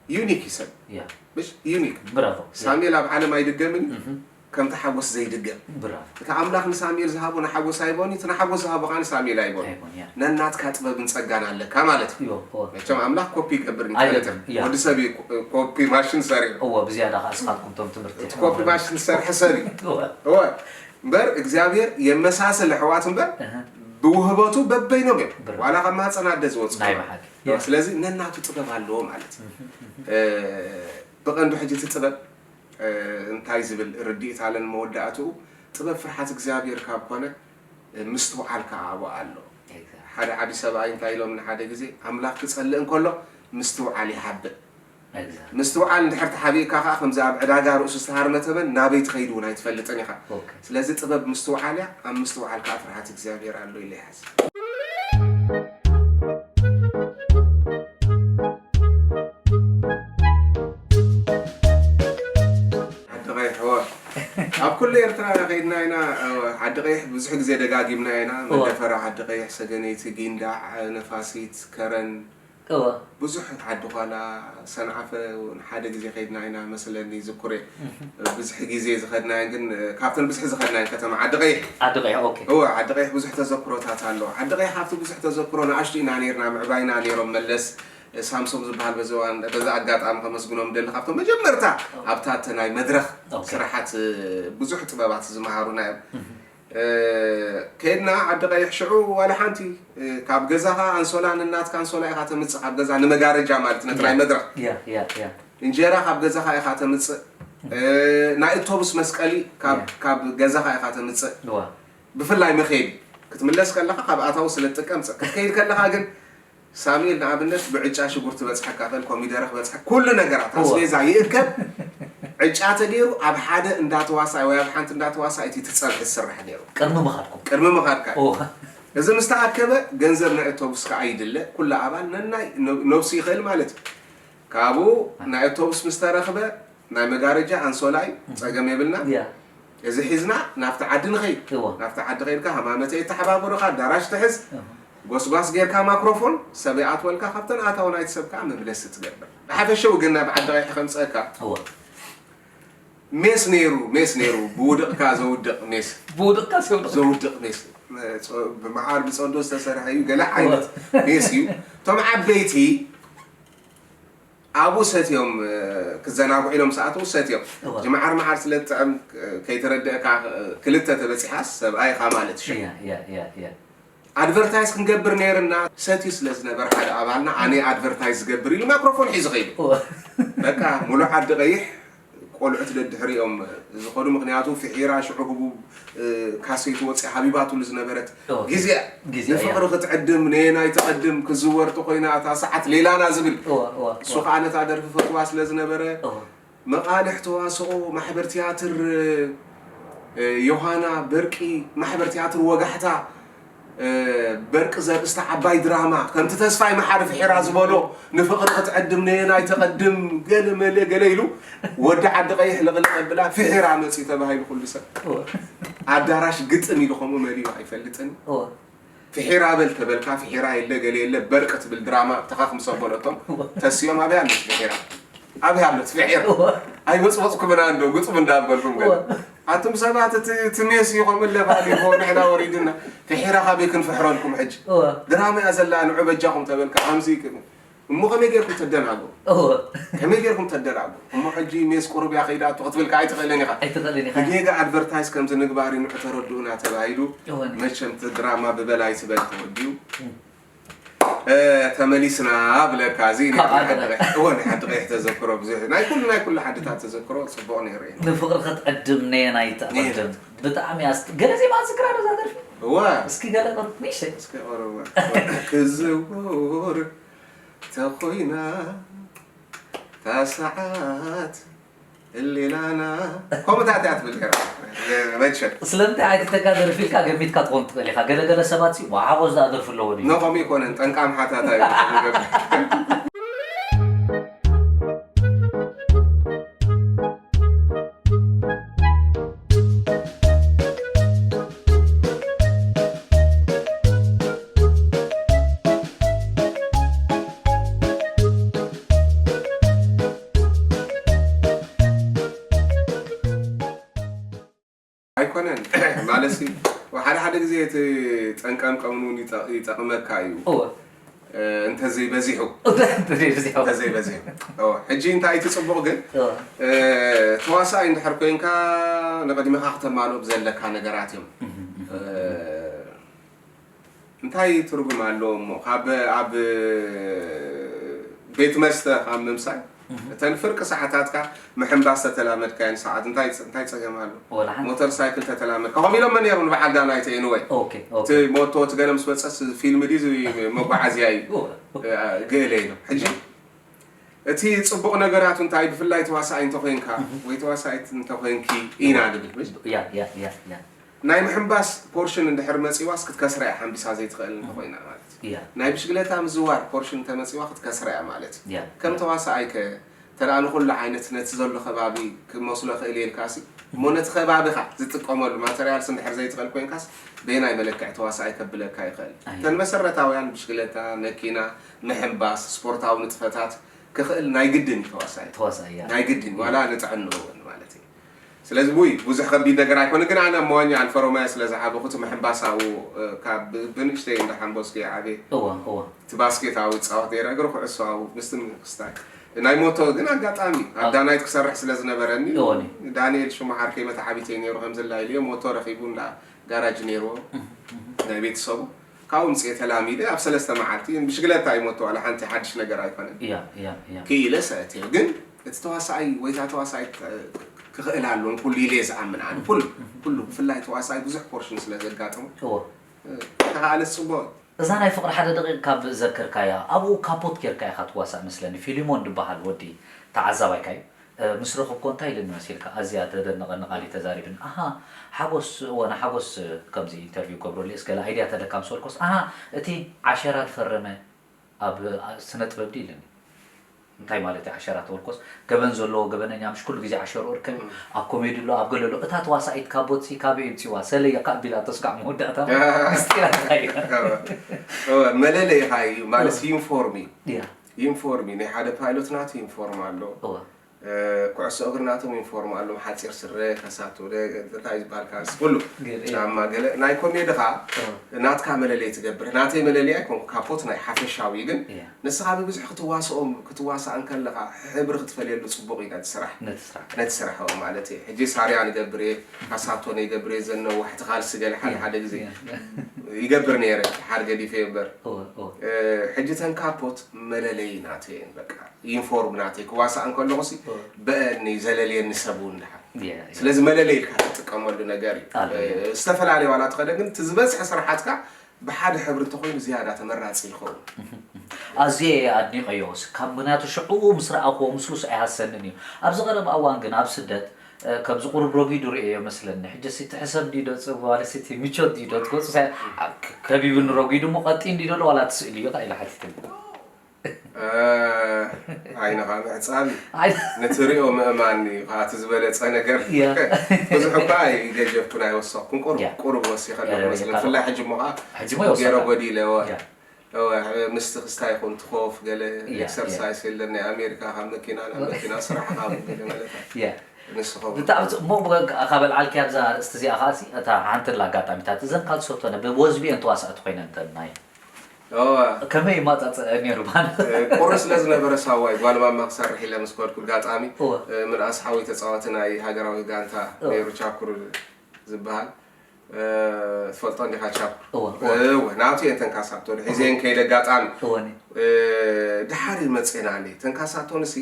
ዩኒክ እዩ ሰብ። ያ ምሽ ዩኒክ ብራቮ። ሳሙኤል ኣብ ዓለም ኣይድገምን እዩ እህ ከምቲ ሓጎስ ዘይድገም። ብራቮ። እቲ ኣምላኽ ንሳሙኤል ዝሃቦ ንሓጎስ ኣይቦን እቲ ንሓጎስ ዝሃቦ ከዓ ንሳሙኤል ኣይቦን። ኣይቦን ያ ነናትካ ጥበብን ጸጋን ኣለካ ማለት እዩ። ዮ ኦ መቸም ኣምላኽ ኮፒ ይገብር ኣይገብር፣ ኢንተርነት ያ። ወዲ ሰብ እዩ ኮ- ኮፒ ማሽን ሰሪሑ። እዎ ብዝያዳ ከዓ እስኻትኩም ቶም ትምህርቲ እቲ ኮፒ ማሽን ዝሰርሐ ሰብ እዩ። እዎ እወ እምበር እግዚኣብሔር የመሳስል ኣሕዋት እምበር እህ ብውህበቱ በበይኖም እዮም። ብር- ዋላ ካብ ማህፀን ኣደ ዝወፁ ናይ እዮም። በሓቂ እወ፣ ስለዚ ነናቱ ጥበብ ኣለዎ ማለት እዩ። እ፣ ብቐንዱ ሕጂ እቲ ጥበብ እ፣ እንታይ ዝብል ርድኢት ኣለን መወዳእትኡ ጥበብ ፍርሓት እግዚኣብሔር ካብ ኮነ እ፣ ምስትውዓል ከዓ ኣብኡ ኣሎ። ሓደ ዓቢ ሰብኣይ እንታይ ኢሎም ንሓደ ግዜ ኣምላኽ ክጸልእ እንከሎ ምስትውዓል ይሓብእ። ምስትውዓል እንድሕር ተሓቢእካ ከዓ ከምዚ ኣብ ዕዳጋ ርእሱ ዝተሃርመ ተመን ናበይ ትኸይድ እውን ኣይትፈልጥን ኢኻ። ኦኬ። ስለዚ ጥበብ ምስትውዓል እያ፣ ኣብ ምስትውዓል ከዓ ፍርሃት እግዚኣብሔር ኣሎ ኢለ ይሓስብ። ዓዲ ቀይሕ እወ። ኣብ ኩሉ ኤርትራ ከይድና ኢና። እወ፣ ዓዲ ቀይሕ ብዙሕ ግዜ ደጋጊምና ኢና። እወ። መደፈራ ዓዲ ቀይሕ፣ ሰገነይቲ፣ ጊንዳዕ፣ ነፋሲት፣ ከረን እወ ብዙሕ ዓዲ ኳላ ሰንዓፈ እውን ሓደ ግዜ ከይድና ኢና መስለኒ ይዝክሮ እየ። ብዝሒ ግዜ ዝኸድናየን ግን ካብተን ብዝሒ ዝኸድናየን ከተማ ዓዲ ቀይሕ ዓዲ ቀይሕ ኦኬ እወ ዓዲ ቀይሕ ብዙሕ ተዘክሮታት ኣለዎ። ዓዲ ቀይሕ ካብቲ ብዙሕ ተዘክሮ ንኣሽቱ ኢና ነርና ምዕባይና ነይሮም መለስ ሳምሶም ዝበሃል በዚ እዋን በዚ ኣጋጣሚ ከመስግኖም ደሊ ካብቶም መጀመርታ ኣብታ እተ ናይ መድረኽ ኦኬ። ስራሓት ብዙሕ ጥበባት ዝመሃሩና እዮም። ከድና ዓዲ ቀይሕ ሽዑ ዋላ ሓንቲ ካብ ገዛኻ ኣንሶላ ንናትካ ኣንሶላ ኢኻ ተምፅእ ካብ ገዛ ንመጋረጃ ማለት ነቲ ናይ መድረኽ ያ ያ ያ እንጀራ ካብ ገዛኻ ኢኻ ተምፅእ ናይ እቶብስ መስቀሊ ካብ- ካብ ገዛኻ ኢኻ ተምፅእ ዋ ብፍላይ መኸዲ ክትምለስ ከለኻ ካብ ኣታዊ ስለ ትጥቀም ክትከይድ ከለኻ ግን ሳሙኤል ንኣብነት ብዕጫ ሽጉርቲ በፅሐካ ኸል ኮሚደረ ክበፅሐ ኩሉ ነገራት ኣስቤዛ ይእከብ ዕጫ ተገይሩ ኣብ ሓደ እንዳተዋሳይ ወይ ኣብ ሓንቲ እንዳተዋሳይ እቲ ትፀብሒ ዝስራሕ ነይሩ ቅድሚ ምኻድኩም ቅድሚ ምኻድካ ኦ እዚ ምስ ተኣከበ ገንዘብ ናይ ኣውቶቡስ ከዓ ይድለ ኩሉ ኣባል ነናይ ነብሱ ይኽእል ማለት እዩ ካብኡ ናይ ኣውቶቡስ ምስ ተረኽበ ናይ መጋረጃ ኣንሶላ እዩ ፀገም የብልና ያ እዚ ሒዝና ናብቲ ዓዲ ንኸይድ እዋ ናብቲ ዓዲ ኸይድካ ሃማመተ የተሓባበሩኻ ኣዳራሽ ትሕዝ እዋ ጎስጓስ ጌርካ ማክሮፎን ሰብ ይኣትወልካ ካብተን ኣታዊ ናይቲ ሰብ ከዓ መምለሲ ትገብር ብሓፈሸዊ ግን ናብ ዓዲ ቀይሕ ከምፀእካ እዋ ሜስ ነይሩ ሜስ ነይሩ ብውድቕካ ዘውድቕ ሜስ ብውድቕካ ሲወድቕ ዘውድቕ ሜስ ብመዓር ብፀዶ ዝተሰርሐ እዩ ገለ ዓይነት ሜስ እዩ እቶም ዓበይቲ ኣብኡ ሰትዮም ክዘናግዑ ኢሎም ሰኣተው ሰትዮም እዋ። ጅምዓር መዓር ስለ ትጥዕም ከይተረድእካ ክልተ ተበፂሓስ ሰብኣይኻ ማለት ሽዑ ያ ያ ያ ያ ኣድቨርታይዝ ክንገብር ነይርና ሰትዩ ስለ ዝነበር ሓደ ኣባልና ኣነ ኣድቨርታይዝ ዝገብር ኢሉ ማይክሮፎን ሒዙ ኸይዱ እዋ በቃ ሙሉእ ዓዲ ቀይሕ ቆልዑት ደድሕሪኦም ዝኸዱ ምክንያቱ ፍሒራ ሽዑ ህቡብ ካሴት ወፂኣ ሃቢባትሉ ዝነበረት እዋ። ግዜ ግዜ ንፍቕሪ ክትዕድም ነየናይ ትቐድም ክዝወር ተኮይና እታ ሰዓት ሌላና ዝብል እዋ እዋ እሱ ከዓ ነታ ደርፊ ፈትዋ ስለ ዝነበረ እዋ መቓልሕ ተዋስኦ ማሕበር ትያትር ዮሃና በርቂ ማሕበር ትያትር ወጋሕታ በርቂ ዘርእስታ ዓባይ ድራማ ከምቲ ተስፋይ መሓሪ ፍሒራ ዝበሎ ንፍቕሪ ክትዕድም ነየናይ ተቐድም ገለ መለ ገለ ኢሉ ወዲ ዓዲ ቀይሕ ልቕልቕ ኣብላ ፍሒራ መፅዩ ተባሂሉ ኩሉ ሰብ ኣዳራሽ ግጥም ኢሉ ከምኡ መሊኡ ኣይፈልጥን እዋ ፍሒራ በል ተበልካ ፍሒራ የለ ገለ የለ በርቂ ትብል ድራማ ተኻኽምሶ በለቶም ተስኦም ኣበይ ኣሎት ፍሒራ ኣበይ ኣሎት ፍሒራ ኣይበፅበፅኩምና እንዶ ግጥም እንዳበልኩም ገለ ኣቱም ሰባት እቲ እቲ ሜስ እዩ ከምኡ ለባሊ ሆ ንሕና ወሪድና ፍሒራ ካበይ ክንፍሕረልኩም ሕጂ እዋ ድራማ እያ ዘላ ንዑ በጃኹም ተበልካ ከምዚ ይክእል እሞ ከመይ ጌርኩም ተደናግሩ እዋ ከመይ ጌርኩም ተደናግሩ እሞ ሕጂ ሜስ ቁሩብ እያ ከይዳቶ ክትብል ከዓ ኣይትኽእልን ኢኻ ኣይትኽእልን ኢኻ ብጌጋ ኣድቨርታይዝ ከምዚ ንግባር እዩ ንዑ ተረድኡና ተባሂሉ እወን መቸም እቲ ድራማ ብበላይ ትበል ተወዲኡ እ፣ ተመሊስና ብለካ እዚ ናይ ካብ ሓደ ዓዲ ቀይሕ እወ ናይ ሓደ ቀይሕ ተዘክሮ ብዙሕ ናይ ኩሉ ናይ ኩሉ ዓድታት ተዘክሮ ፅቡቕ ነይሩ እዩ ንፍቕሪ ክትዕድም ነየናይ ትዕድም ብጣዕሚ ኣስ ገለ ዜማ ዝክራ ዶ እዛ ደርፊ እወ እስኪ ገለ ቅር- ንእሽተይ እስኪ ቀረበ ክዝውር ተኾይና እታ ሰዓት እሌላና ከምኡታት እያ ትብል ነራ መቸም ስለምንታይ ኣይትተካ ደርፊ ኢልካ ገሚትካ ትኾን ትኽእል ኢኻ ገለገለ ሰባት ሲ ዋሓቆ ዝኣ ደርፊ ኣለዎ ድዩ ኖ ከምኡ ይኮነን ጠንቃም ሓታታ እዩ ኣይኮነን። ማለትሲ ሓደ ሓደ ግዜ እቲ ጠንቀምቀም እውን ይጠ- ይጠቕመካ እዩ። እወ እ፣ እንተዘይበዚሑ እንተዘይበዚሑ እንተዘይበዚሑ እወ። ሕጂ እንታይ እቲ ፅቡቕ ግን እወ እ፣ ተዋሳኣይ እንድሕር ኮይንካ ንቕድሚኻ ክተማልኦም ዘለካ ነገራት እዮም። እ፣ እንታይ ትርጉም ኣለዎ እሞ ካብ ኣብ ቤት መስተ ካብ ምምሳይ እተን ፍርቂ ሰዓታትካ ምሕንባስ ተተላመድካየን ሰዓት እንታይ እንታይ ፀገም ኣሎ? ወላ ሓንቲ ሞተር ሳይክል ተተላመድካ ከምኡ ኢሎሞ ነይሮም ንበዓል ዳናይት ኤንወይ ኦኬ ኦኬ እቲ ሞቶ እቲ ገለ ምስ ወፀስ ፊልም ድዩ እዚ መጓዓዝያ እዩ እወ እ፣ ገለ ኢሎም ሕጂ እቲ ፅቡቕ ነገራቱ እንታይ ብፍላይ ተዋሳኣይ እንተኮይንካ ወይ ተዋሳኢት እንተኮይንኪ ኢና ንብል ያ ያ ያ ያ ናይ ምሕንባስ ፖርሽን እንድሕር መፂዋስ ክትከስራ እያ ሓንቢሳ ዘይትኽእል እንተኮይና ማለት እዩ ያ ናይ ብሽግለታ ምዝዋር ፖርሽን እንተመፂዋ ክትከስራ እያ ማለት እዩ ያ ከም ተዋሳኣይ ከ ተደኣ ንኩሉ ዓይነት ነቲ ዘሎ ከባቢ ክመስሎ ክእል የልካሲ እሞ ነቲ ከባቢኻ ዝጥቀመሉ ማተርያልስ እንድሕር ዘይትኽእል ኮይንካስ በየናይ መለክዒ ተዋሳኣይ ከብለካ ይኽእል ኣይ። እተን መሰረታውያን ብሽግለታ መኪና ምሕንባስ ስፖርታዊ ንጥፈታት ክኽእል ናይ ግድን እዩ ተዋሳይ ተዋሳይ ያ ናይ ግድን ዋላ ንጥዕንኡ እውን ማለት እዩ ስለዚ ውይ ብዙሕ ከቢድ ነገር ኣይኮነ ግን ኣነ መዋኛ ኣልፈሮማያ ስለ ዝዓበኹ እቲ ምሕንባስ ኣብኡ እ፣ ካብ ብ- ብንእሽተይ እንዳሓንበስኩ ይዓብየ እወ እወ እቲ ባስኬት ኣብኡ ይፃወት ነይረ እግሪ ኩዕሶ ኣብኡ ምስቲ ምንክስታይ ናይ ሞቶ ግን ኣጋጣሚ ኣብ ዳናይት ክሰርሕ ስለ ዝነበረኒ እወኒ ዳንኤል ሽሙ ዓርከይ መተዓቢተይ ነይሩ ከምዝላ ኢልዮ ሞቶ ረኺቡ እንዳ ጋራጅ ነይርዎ ናይ ቤተሰቡ ካብኡ ምፅኤ ተላሚደ ኣብ ሰለስተ መዓልቲ ብሽግለታ ይሞቶ ዋላ ሓንቲ ሓድሽ ነገር ኣይኮነን ያ ያ ያ ክኢለ ሰእትዮ ግን እቲ ተዋሳኣይ ወይታ ተዋሳኣይ ክኽእል ኣለዎ ኩሉ ኢለ ዝኣምን ኣነ ኩሉ ኩሉ ብፍላይ ተዋሳኣይ ብዙሕ ፖርሽን ስለ ዘጋጥሙ እወ ተኻኣለት ፅቡቅ እዛ ናይ ፍቕሪ ሓደ ደቂቕ ካብ ዘከርካያ ኣብኡ ካፖት ጌርካ ኢኻ ትዋሳእ መስለኒ ፊሊሞን ዝበሃል ወዲ ተዓዛባይካ እዩ እ፣ ምስ ረኽብኮ እንታይ ኢልኒ መሲልካ ኣዝያ ተደነቐኒ ቃል ተዛሪብን ኣሃ ሓጎስ እወ ንሓጎስ ከምዚ ኢንተርቪው ገብረሉ እስ ገለ ኣይድያ ተለካ ምስ በልኮስ ኣሃ እቲ ዓሸራ ዝፈረመ ኣብ ስነ ጥበብ ድዩ ኢልኒ እንታይ ማለት እዩ ዓሸራ ተበልኮስ ገበን ዘለዎ ገበነኛ ምሽ ኩሉ ግዜ ዓሸርኡ ርከብ ኣብ ኮሜዲ ኣሎ ኣብ ገለ ኣሎ እታ ተዋሳኢት ካብ ቦትሲ ካበይ ይምፅዋ ሰለየ ካብ ቢላቶ ስጋዕ መወዳእታ ምስጢራ እንታይ እዩ መለለይኻ እዩ ማለት ዩኒፎርም እዩ ያ ዩኒፎርም እዩ ናይ ሓደ ፓይሎት ናቱ ዩኒፎርም ኣሎ እወ ኩዕሶ እግሪ ናቶም ዩኒፎርም ኣለዎም ሓፂር ስረ ከሳቶ እንታይ ዝበሃል ካልሲ ኩሉ ገለ፣ ጫማ ገለ ናይ ኮሜዲ ከዓ ናትካ መለለይ ትገብር ናተይ መለለይ ኣይኮንኩ ካፖት ናይ ሓፈሻዊ ግን እያ። ንስኻ ብብዝሒ ክትዋስኦም ክትዋሳእ እንከለኻ ሕብሪ ክትፈልየሉ ፅቡቕ እዩ ነቲ ስራሕ ነቲ ስራሕ ነቲ ስራሕ ኦ ማለት እየ ሕጂ ሳርያ ንገብር እየ ካሳቶ ንገብር እየ ዘነዋሕቲ ካልሲ ገለ ሓደ ሓደ ግዜ እያ። ይገብር ነይረ ሓደ ገዲፈ እምበር እወ እወ ሕጂ ተን ካፖት መለለይ ናተይ እየን በቃ ዩኒፎርም ናተይ ክዋሳእ እንከለኹ ሲ እወ በአኒ ዘለልየኒ ሰብ እውን ድሓን እያ፣ እያ። ስለዚ መለለይ ኢልካ ትጥቀመሉ ነገር እዩ ኣለ። እ፣ ዝተፈላለየ ዋላ ትኸደ ግን እቲ ዝበዝሐ ስራሓትካ ብሓደ ሕብሪ እንተኮይኑ ዝያዳ ተመራፂ ይኸውን ኣዝየ ኣድኒቐዮ ካብ ምክንያቱ ሽዕኡ ምስ ረኣኽዎ ምስሉስ ኣይሃሰንን እዩ ኣብዚ ቀረብ ኣዋን ግን ኣብ ስደት እ፣ ከምዚ ቁሩብ ረጒዱ ርእዮ መስለኒ ሕጂ ሲ ትሕሰብ ድዩ ዶ ጽዋለ ሲቲ ምቾት ድዩ ዶ ትገጹ ሳይ ከቢብኒ ረጒዱ እሞ ቀጢን ድዩ ዶ ዋላ ትስእልዮ ኢለ ሓቲትኒ እ፣ ዓይንኻ ምዕፃብ እዩ ኣይ ነቲ ሪኦ ምእማን እዩ ከዓ እቲ ዝበለፀ ነገር ያ ብዙሕ እኳ ኣይገጀፍኩን ኣይወሰኽኩን ቁሩብ ያ። ቁሩብ ወሲኸ ኣለኹ ያ፣ መስለኒ ያ፣ ብፍላይ ሕጂ እሞ ከዓ ሕጂ እሞ ገይረ ይወሰኻ። ጎዲለ እወ ያ። እወ ምስቲ ክስታይ ይኹን ትኾፍ ገለ ያ፣ ኤክሰርሳይስ የለን ናይ ኣሜሪካ ካብ መኪና ናብ መኪና ስራሕ ካብ ገለ ማለት ያ ንስኸው ብጣዕሚ ጽ- እሞ ብወግ- ካብ ኣልዓልኪ ኣብዛ ኣርእስቲ እዚኣ ከዓ ሲ- እታ ሓንቲ ላ ኣጋጣሚታት እዘን ካልሶቶነ ብወዝቢኤን ተዋሳእቲ ኮይነን ተናይ እወ ከመይ ይማጻጸ ነይሩ ማለት ቁሪ ስለ ዝነበረ ሳዋይ ጓል ማማ ክሰርሕ ኢለ ምስ ከድኩ ኣጋጣሚ እወ። ምንኣስ ሓወይ ተፃዋቲ ናይ ሃገራዊ ጋንታ እወ። ነይሩ ቻኩር ዝበሃል ትፈልጦ እንዲኻ ቻኩር እወ፣ እወ። እወ ናቱ እየን ተንካሳቶ ሒዘን ከይደ ኣጋጣሚ እወኒ ድሓር መፅና ኒ ተንካሳቶንሲ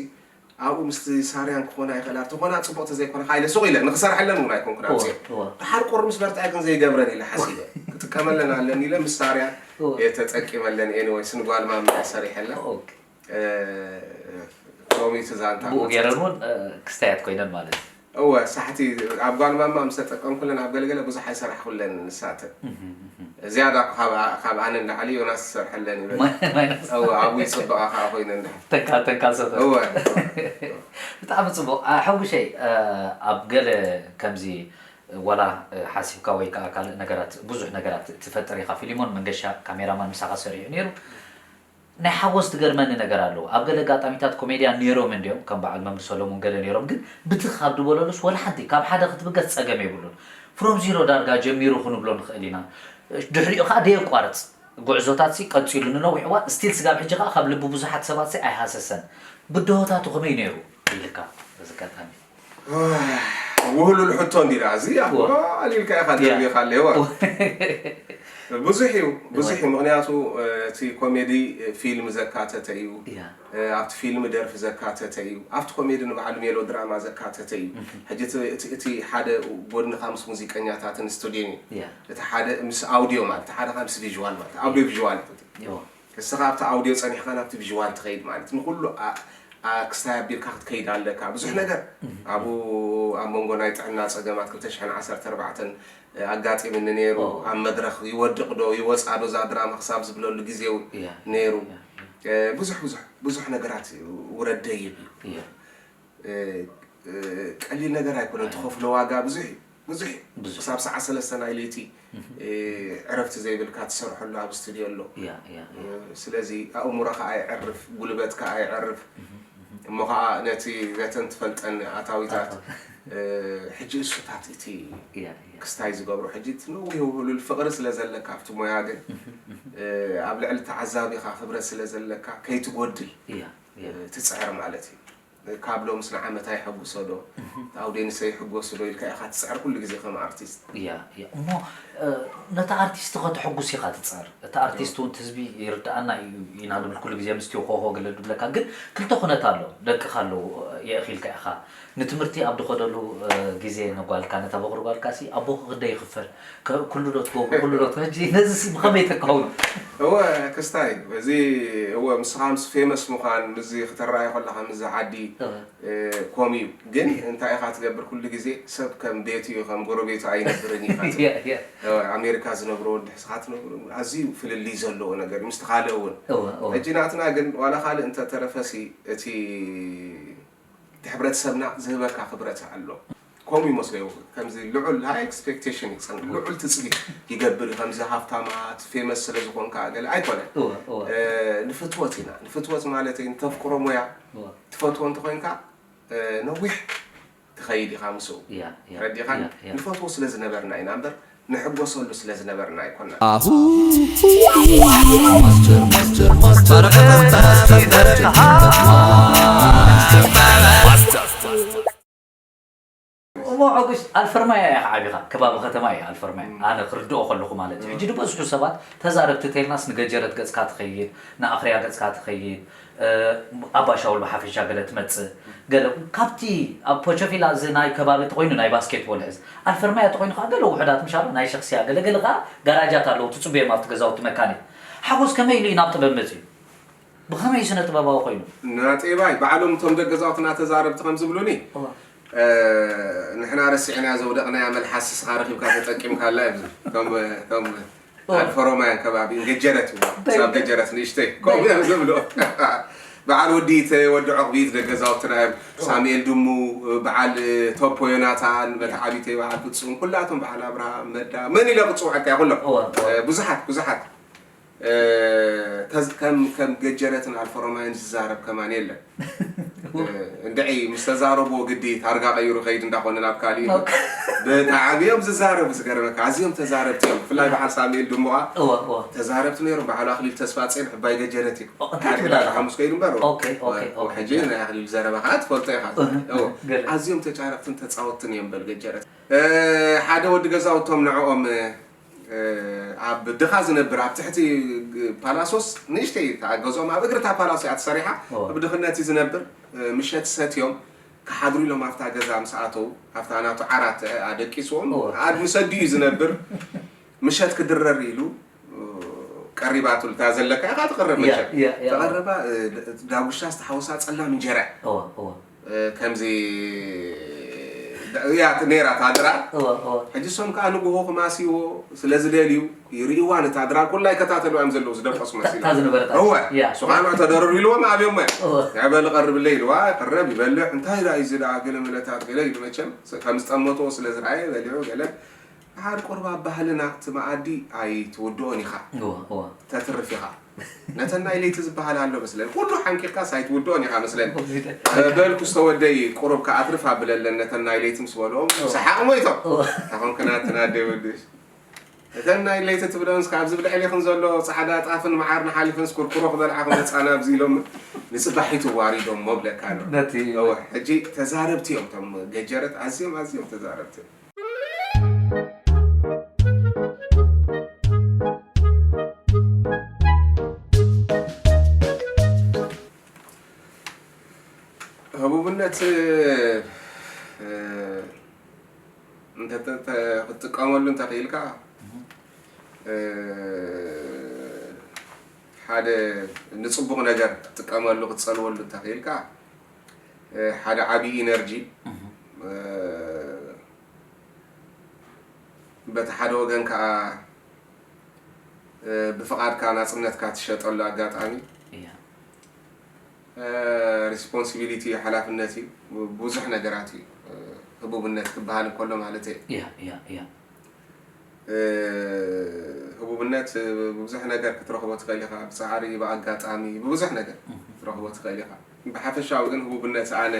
ኣብኡ ምስቲ ሳርያን ክኾና ይኽእላ ተኾና ፅቡቅ ተዘይኮነ ካይለ ሱቅ ኢለ ንክሰርሐለን እውን ኣይኮንኩን እወ፣ ኣምፅኦ እወ። ድሓር ቁሪ ምስ በርትዐ ግን ዘይገብረን ኢለ ሓሲበ ክጥቀመለን ኣለኒ ኢለ ምስ ሳርያን እወ። እየ ተጠቂመለን ኤኒወይስ ንጓል ማማ እየ ሰሪሐላ ኦኬ። ሎሚ እቲ ዛንታ ብኡ ገይረን እውን እ፣ ክስታያት ኮይነን ማለት እዩ እወ ሳሕቲ ኣብ ጓል ማማ ምስ ተጠቀምኩለን ኣብ ገለገለ ብዙሕ ኣይሰራሕኩለን ንሳተን ዝያዳ ካብ- ካብ ኣነ ንላዕሊ ዮናስ ዝሰርሐለን ይበል ማይ- ማይነስ እወ ኣብኡ ይፅበቃ ከዓ ኮይነ እንዳ ተንካ ተንካ ሰፈር እወ ብጣዕሚ ፅቡቅ አ፣ ሓጉሸይ አ፣ ኣብ ገለ ከምዚ ዋላ አ፣ ሓሲብካ ወይ ከዓ ካልእ ነገራት ብዙሕ ነገራት ትፈጥር ኢካ ፊሊሞን መንገሻ ካሜራማን ምሳካ ሰሪሑ ነይሩ ናይ ሓጎስ ትገርመኒ ነገር ኣለዎ ኣብ ገለ ኣጋጣሚታት ኮሜድያን ነይሮም እንዲዮም ከም በዓል መምህር ሰሎሙን ገለ ነይሮም ግን ብትኽ ካብ ድበለሉስ ወላ ሓንቲ ካብ ሓደ ክትብገስ ፀገም የብሉን from zero ዳርጋ ጀሚሩ ክንብሎ ንኽእል ኢና። ድሕሪኡ ከዓ ደየቋርፅ ጉዕዞታት ሲ ቀፂሉ ንነዊሕ እዋን፣ still ስጋብ ሕጂ ከዓ ካብ ልቢ ብዙሓት ሰባት ሲ ኣይሃሰሰን። ብድሆታቱ ከመይ ነይሩ ኢልካ በዚ ኣጋጣሚ? ውህሉል ሕቶ እንዲራ እዚ ኣሊልካ ኢኻ ደርቢኻ ኣለዋ። ብዙሕ እዩ ብዙሕ እዩ። ምክንያቱ እቲ ኮሜዲ ፊልም ዘካተተ እዩ። ኣብቲ ፊልም ደርፊ ዘካተተ እዩ። ኣብቲ ኮሜዲ ንባዕሉ ሜሎ ድራማ ዘካተተ እዩ። ሕጂ እቲ ሓደ ጎድንኻ ምስ ሙዚቀኛታትን ስቱድዮን እዩ። እቲ ሓደ ምስ ኣውዲዮ ማለት ሓደ ምስ ቪዥዋል ማለት ኣውዲዮ ቪዥዋል እዩ። እስኻ ኣብቲ ኣውዲዮ ጸኒሕካ ናብቲ ቪዥዋል ትኸይድ ማለት ንኩሉ ክስታይ ኣቢልካ ክትከይድ ኣለካ። ብዙሕ ነገር ኣብኡ ኣብ መንጎ ናይ ጥዕና ጸገማት ክልተ ሽሕን ዓሰርተ ኣርባዕተን ኣጋጢምኒ ነይሩ። ኣብ መድረኽ ይወድቕ ዶ ይወጻ ዶ እዛ ድራማ ክሳብ ዝብለሉ ግዜ እውን ነይሩ። ብዙሕ ብዙሕ ብዙሕ ነገራት ውረድ ደይብ እዩ። ቀሊል ነገር ኣይኮነን። ትኸፍሎ ዋጋ ብዙሕ እዩ። ብዙሕ እዩ። ብዙሕ። ክሳብ ሰዓት ሰለስተ ናይ ለይቲ ዕረፍቲ ዘይብልካ ትሰርሐሉ ኣብ ስቱድዮ ኣሎ። ስለዚ ኣእምሮኻ ኣይዕርፍ፣ ጉልበትካ ኣይዕርፍ። እሞ ከዓ ነቲ ነተን ትፈልጠን ኣታዊታት ሕጂ እሱታት እቲ ክስታይ ዝገብሮ ሕጂ እቲ ነዊህ ውህሉል ፍቕሪ ስለ ዘለካ ኣብቲ ሞያ ግን ኣብ ልዕሊ ተዓዛቢኻ ክብረት ስለ ዘለካ ከይትጎድል ትፅዕር ማለት እዩ። ካብ ሎምስ ንዓመት ኣይሐጉሶ ዶ ኣውዴንሰ ይሕጎሱ ዶ ኢልካ ኢኻ ትፅዕር ኩሉ ግዜ ከም ኣርቲስት። እያ እያ እሞ ነቲ ኣርቲስት ከተሐጉስ ኢኻ ትፅዕር። እቲ ኣርቲስት እውን ህዝቢ ይርድኣና እዩ ኢና ንብል ኩሉ ግዜ ምስቲ ኮኾ ገለ ድብለካ ግን ክልተ ኩነት ኣሎ። ደቅኻ ኣለዉ የእኺልካ ኢኻ ንትምህርቲ ኣብ ድኸደሉ ግዜ ነጓልካ ነታ በቕሪ ጓልካ ሲ ኣቦ ክክደ ይኽፈል ኩሉ ዶ ትገብሩ ኩሉ ዶ ትሕጂ ነዚ ሲ ብኸመይ ተካውኑ? እወ ክስታይ እዚ እወ ምስኻ ምስ ፌመስ ምዃን ምዚ ክተረኣይ ከለኻ ምዚ ዓዲ ኮም እዩ ግን እንታይ ኢኻ ትገብር ኩሉ ግዜ ሰብ ከም ቤቱ እዩ ከም ጎረቤቱ ኣይነብርን እዩ ኣሜሪካ ዝነብሮ ወዲ ሕስኻ ትነብሩ ኣዝዩ ፍልልይ ዘለዎ ነገር እዩ ምስቲ ካልእ እውን ሕጂ ናትና ግን ዋላ ካልእ እንተተረፈሲ እቲ እቲ ሕብረተሰብና ዝህበካ ክብረት ኣሎ ከምኡ ይመስለዩ ከምዚ ልዑል ሃይ ኤክስፔክቴሽን ይፀንቅ ልዑል ትፅቢት ይገብር እዩ ከምዚ ሃፍታማት ፌመስ ስለ ዝኾንካ ገለ ኣይኮነ ንፍትወት ኢና ንፍትወት ማለት እዩ ንተፍቅሮ ሙያ ትፈትዎ እንተኮይንካ ነዊሕ ትኸይድ ኢኻ ምስኡ ረዲኻ ንፈትዎ ስለ ዝነበርና ኢና እምበር ንሕጎሰሉ ስለ ዝነበርና ኣይኮና። እሞ ዐጉሽ ኣልፈርማያ ኢኻ ዓቢኻ ከባቢ ከተማ እየ ኣልፈርማያ ኣነ ክርድኦ ከለኹ ማለት እዩ ሕጂ ዝበዝሑ ሰባት ተዛረብቲ ተልናስ ንገጀረት ገጽካ ትኸይድ ንኣኽርያ ገጽካ ትኸይድ ኣባ ሻውል ብሓፈሻ ገለ ትመጽእ ገለ ካብቲ ኣብ ፖቸፊላ እዚ ናይ ከባቢ ተኮይኑ ናይ ባስኬትቦል ሕዝ ኣልፈርማያ ተኮይኑ ከዓ ገለ ውሕዳት ምሻሎ ናይ ሸክስያ ገለ ገለ ከዓ ጋራጃት ኣለዉ ትጽቡዮም ኣብቲ ገዛውቲ መካኒክ ሓጎስ ከመይ ኢሉ እዩ ናብ ጥበብ መጽዩ ብኸመይ ስነ ጥበባዊ ኮይኑ ናጤባይ ባዕሎም እቶም ደገዛውትና ተዛረብቲ ከም ዝብሉኒ ንሕና ረሲዕና ዘውደቕናያ መልሓስ ስኻ ረኺብካ ተጠቂምካላ እዮም ኣልፈሮማያን ከባቢ ገጀረት ይዎ ክሳብ ገጀረት ንእሽተይ ከምኡ እዮም ዝብሉ በዓል ወዲተ ወዲ ዕቕቢት ደገዛውትና እዮም ሳሙኤል ድሙ በዓል ቶፖ ዮናታን መትዓቢተይ በዓል ፍጹም ኩላቶም በዓል ኣብርሃም መዳ መን ኢለ ክፅውዐካ እየ ኩሎም ብዙሓት ብዙሓት ከም ከም ገጀረትን ኣልፈሮማይን ዝዛረብ ከማን የለን እንድዒ ምስ ተዛረብዎ ግዲ ታርጋ ቀይሩ ከይድ እንዳኾነ ናብ ካሊእ ብጣዕሚ እዮም ዝዛረቡ ዝገርመካ ኣዝዮም ተዛረብቲ እዮም ብፍላይ በዓል ሳሙኤል ድሞ ከዓ ተዛረብቲ ነይሮም በዓል ኣክሊል ተስፋፅዮን ዕባይ ገጀረት እዩ ሓደ ዕዳጋ ሓሙስ ከይዱ እምበር ሕጂ ናይ ኣክሊል ዘረባ ከዓ ትፈልጦ ኢኻ ኣዝዮም ተጫረብትን ተፃወትትን እዮም በል ገጀረት ሓደ ወዲ ገዛውቶም ንዕኦም ኣብ ድኻ ዝነብር ኣብ ትሕቲ ፓላሶስ ንእሽተይ ገዝኦም ኣብ እግሪ እታ ፓላሶ እያ ተሰሪሓ ብድኽነት እዩ ዝነብር ምሸት ሰትዮም ክሓድሩ ኢሎም ኣብታ ገዛ ምስ ኣተው ኣብታ ናቱ ዓራት ኣደቂስዎም ኣድሚ ሰዲኡ እዩ ዝነብር ምሸት ክድረር ኢሉ ቀሪባትሉ እታ ዘለካ ኢኻ ትቕርብ መቸም ተቐረባ ዳጉሻ ዝተሓወሳ ጸላም እንጀራ ከምዚ እያ ነይራ ታድራ ሕጂ ሶም ከዓ ንጉሆ ክማስይዎ ስለ ዝደልዩ ይርእዋ ነታ ድራር ኩላ ይከታተልዋ እዮም ዘለዉ ዝደቀሱ መሲሉ እወ ሱኻኖዕ ተደረሩ ኢልዎም ኣብዮሞ እዮም በል ቀርብለ ኢልዋ ቅረብ ይበልዕ እንታይ ዳ እዩ ዝዳ ገለ መለታት ገለ ኢሉ መቸም ከም ዝጠመትዎ ስለ ዝረኣየ በሊዑ ገለ ሓደ ቁርብ ኣብ ባህልና እቲ መኣዲ ኣይትውድኦን ኢኻ ተትርፍ ኢኻ ነተን ናይ ለይቲ ዝበሃል ኣሎ መስለን። ኩሉ ሓንቂቕካስ ኣይትውድኦን ኢኻ መስለን። በልኩ ዝተወደይ ቁሩብ ከኣትርፍ ኣብለለን ነተን ናይ ለይቲ ምስ በልኦም ሰሓቕ ሞይቶም። ኣኹም ክናትና ኣደይ ወድሽ። እተን ናይ ለይቲ ትብለንስ ካብዚ ብልዕሊኽን ዘሎ ጻዕዳ ጣፍን መዓርን ሓሊፈንስ ኩርኩሮ ክበልዓ ክመጻና ኣብዚ ኢሎም ንጽባሒቱ ዋሪዶም ሞብለካ ነው። ነቲ እወ፣ ሕጂ ተዛረብቲ እዮም እቶም ገጀረት ኣዝዮም ኣዝዮም ተዛረብቲ እዮም። ህቡብነት እ፣ እንተ- ተ- ተ- ክትጥቀመሉ እንተኽኢልካ እ፣ ሓደ ንፅቡቕ ነገር ክትጥቀመሉ ክትፀልወሉ እንተኽኢልካ እ፣ ሓደ ዓብዪ ኢነርጂ እ፣ በቲ ሓደ ወገን ከዓ እ፣ ብፍቓድካ ናፅነትካ ትሸጠሉ ኣጋጣሚ እያ። ሪስፖንሲቢሊቲ ሓላፍነት እዩ። ብዙሕ ነገራት እዩ ህቡብነት ክበሃል እንከሎ ማለት እዩ። እያ እያ እያ። ህቡብነት ብብዙሕ ነገር ክትረኽቦ ትኽእል ኢኻ። ብፃዕሪ፣ ብኣጋጣሚ፣ ብብዙሕ ነገር ክትረኽቦ ትኽእል ኢኻ። ብሓፈሻዊ ግን ህቡብነት ኣነ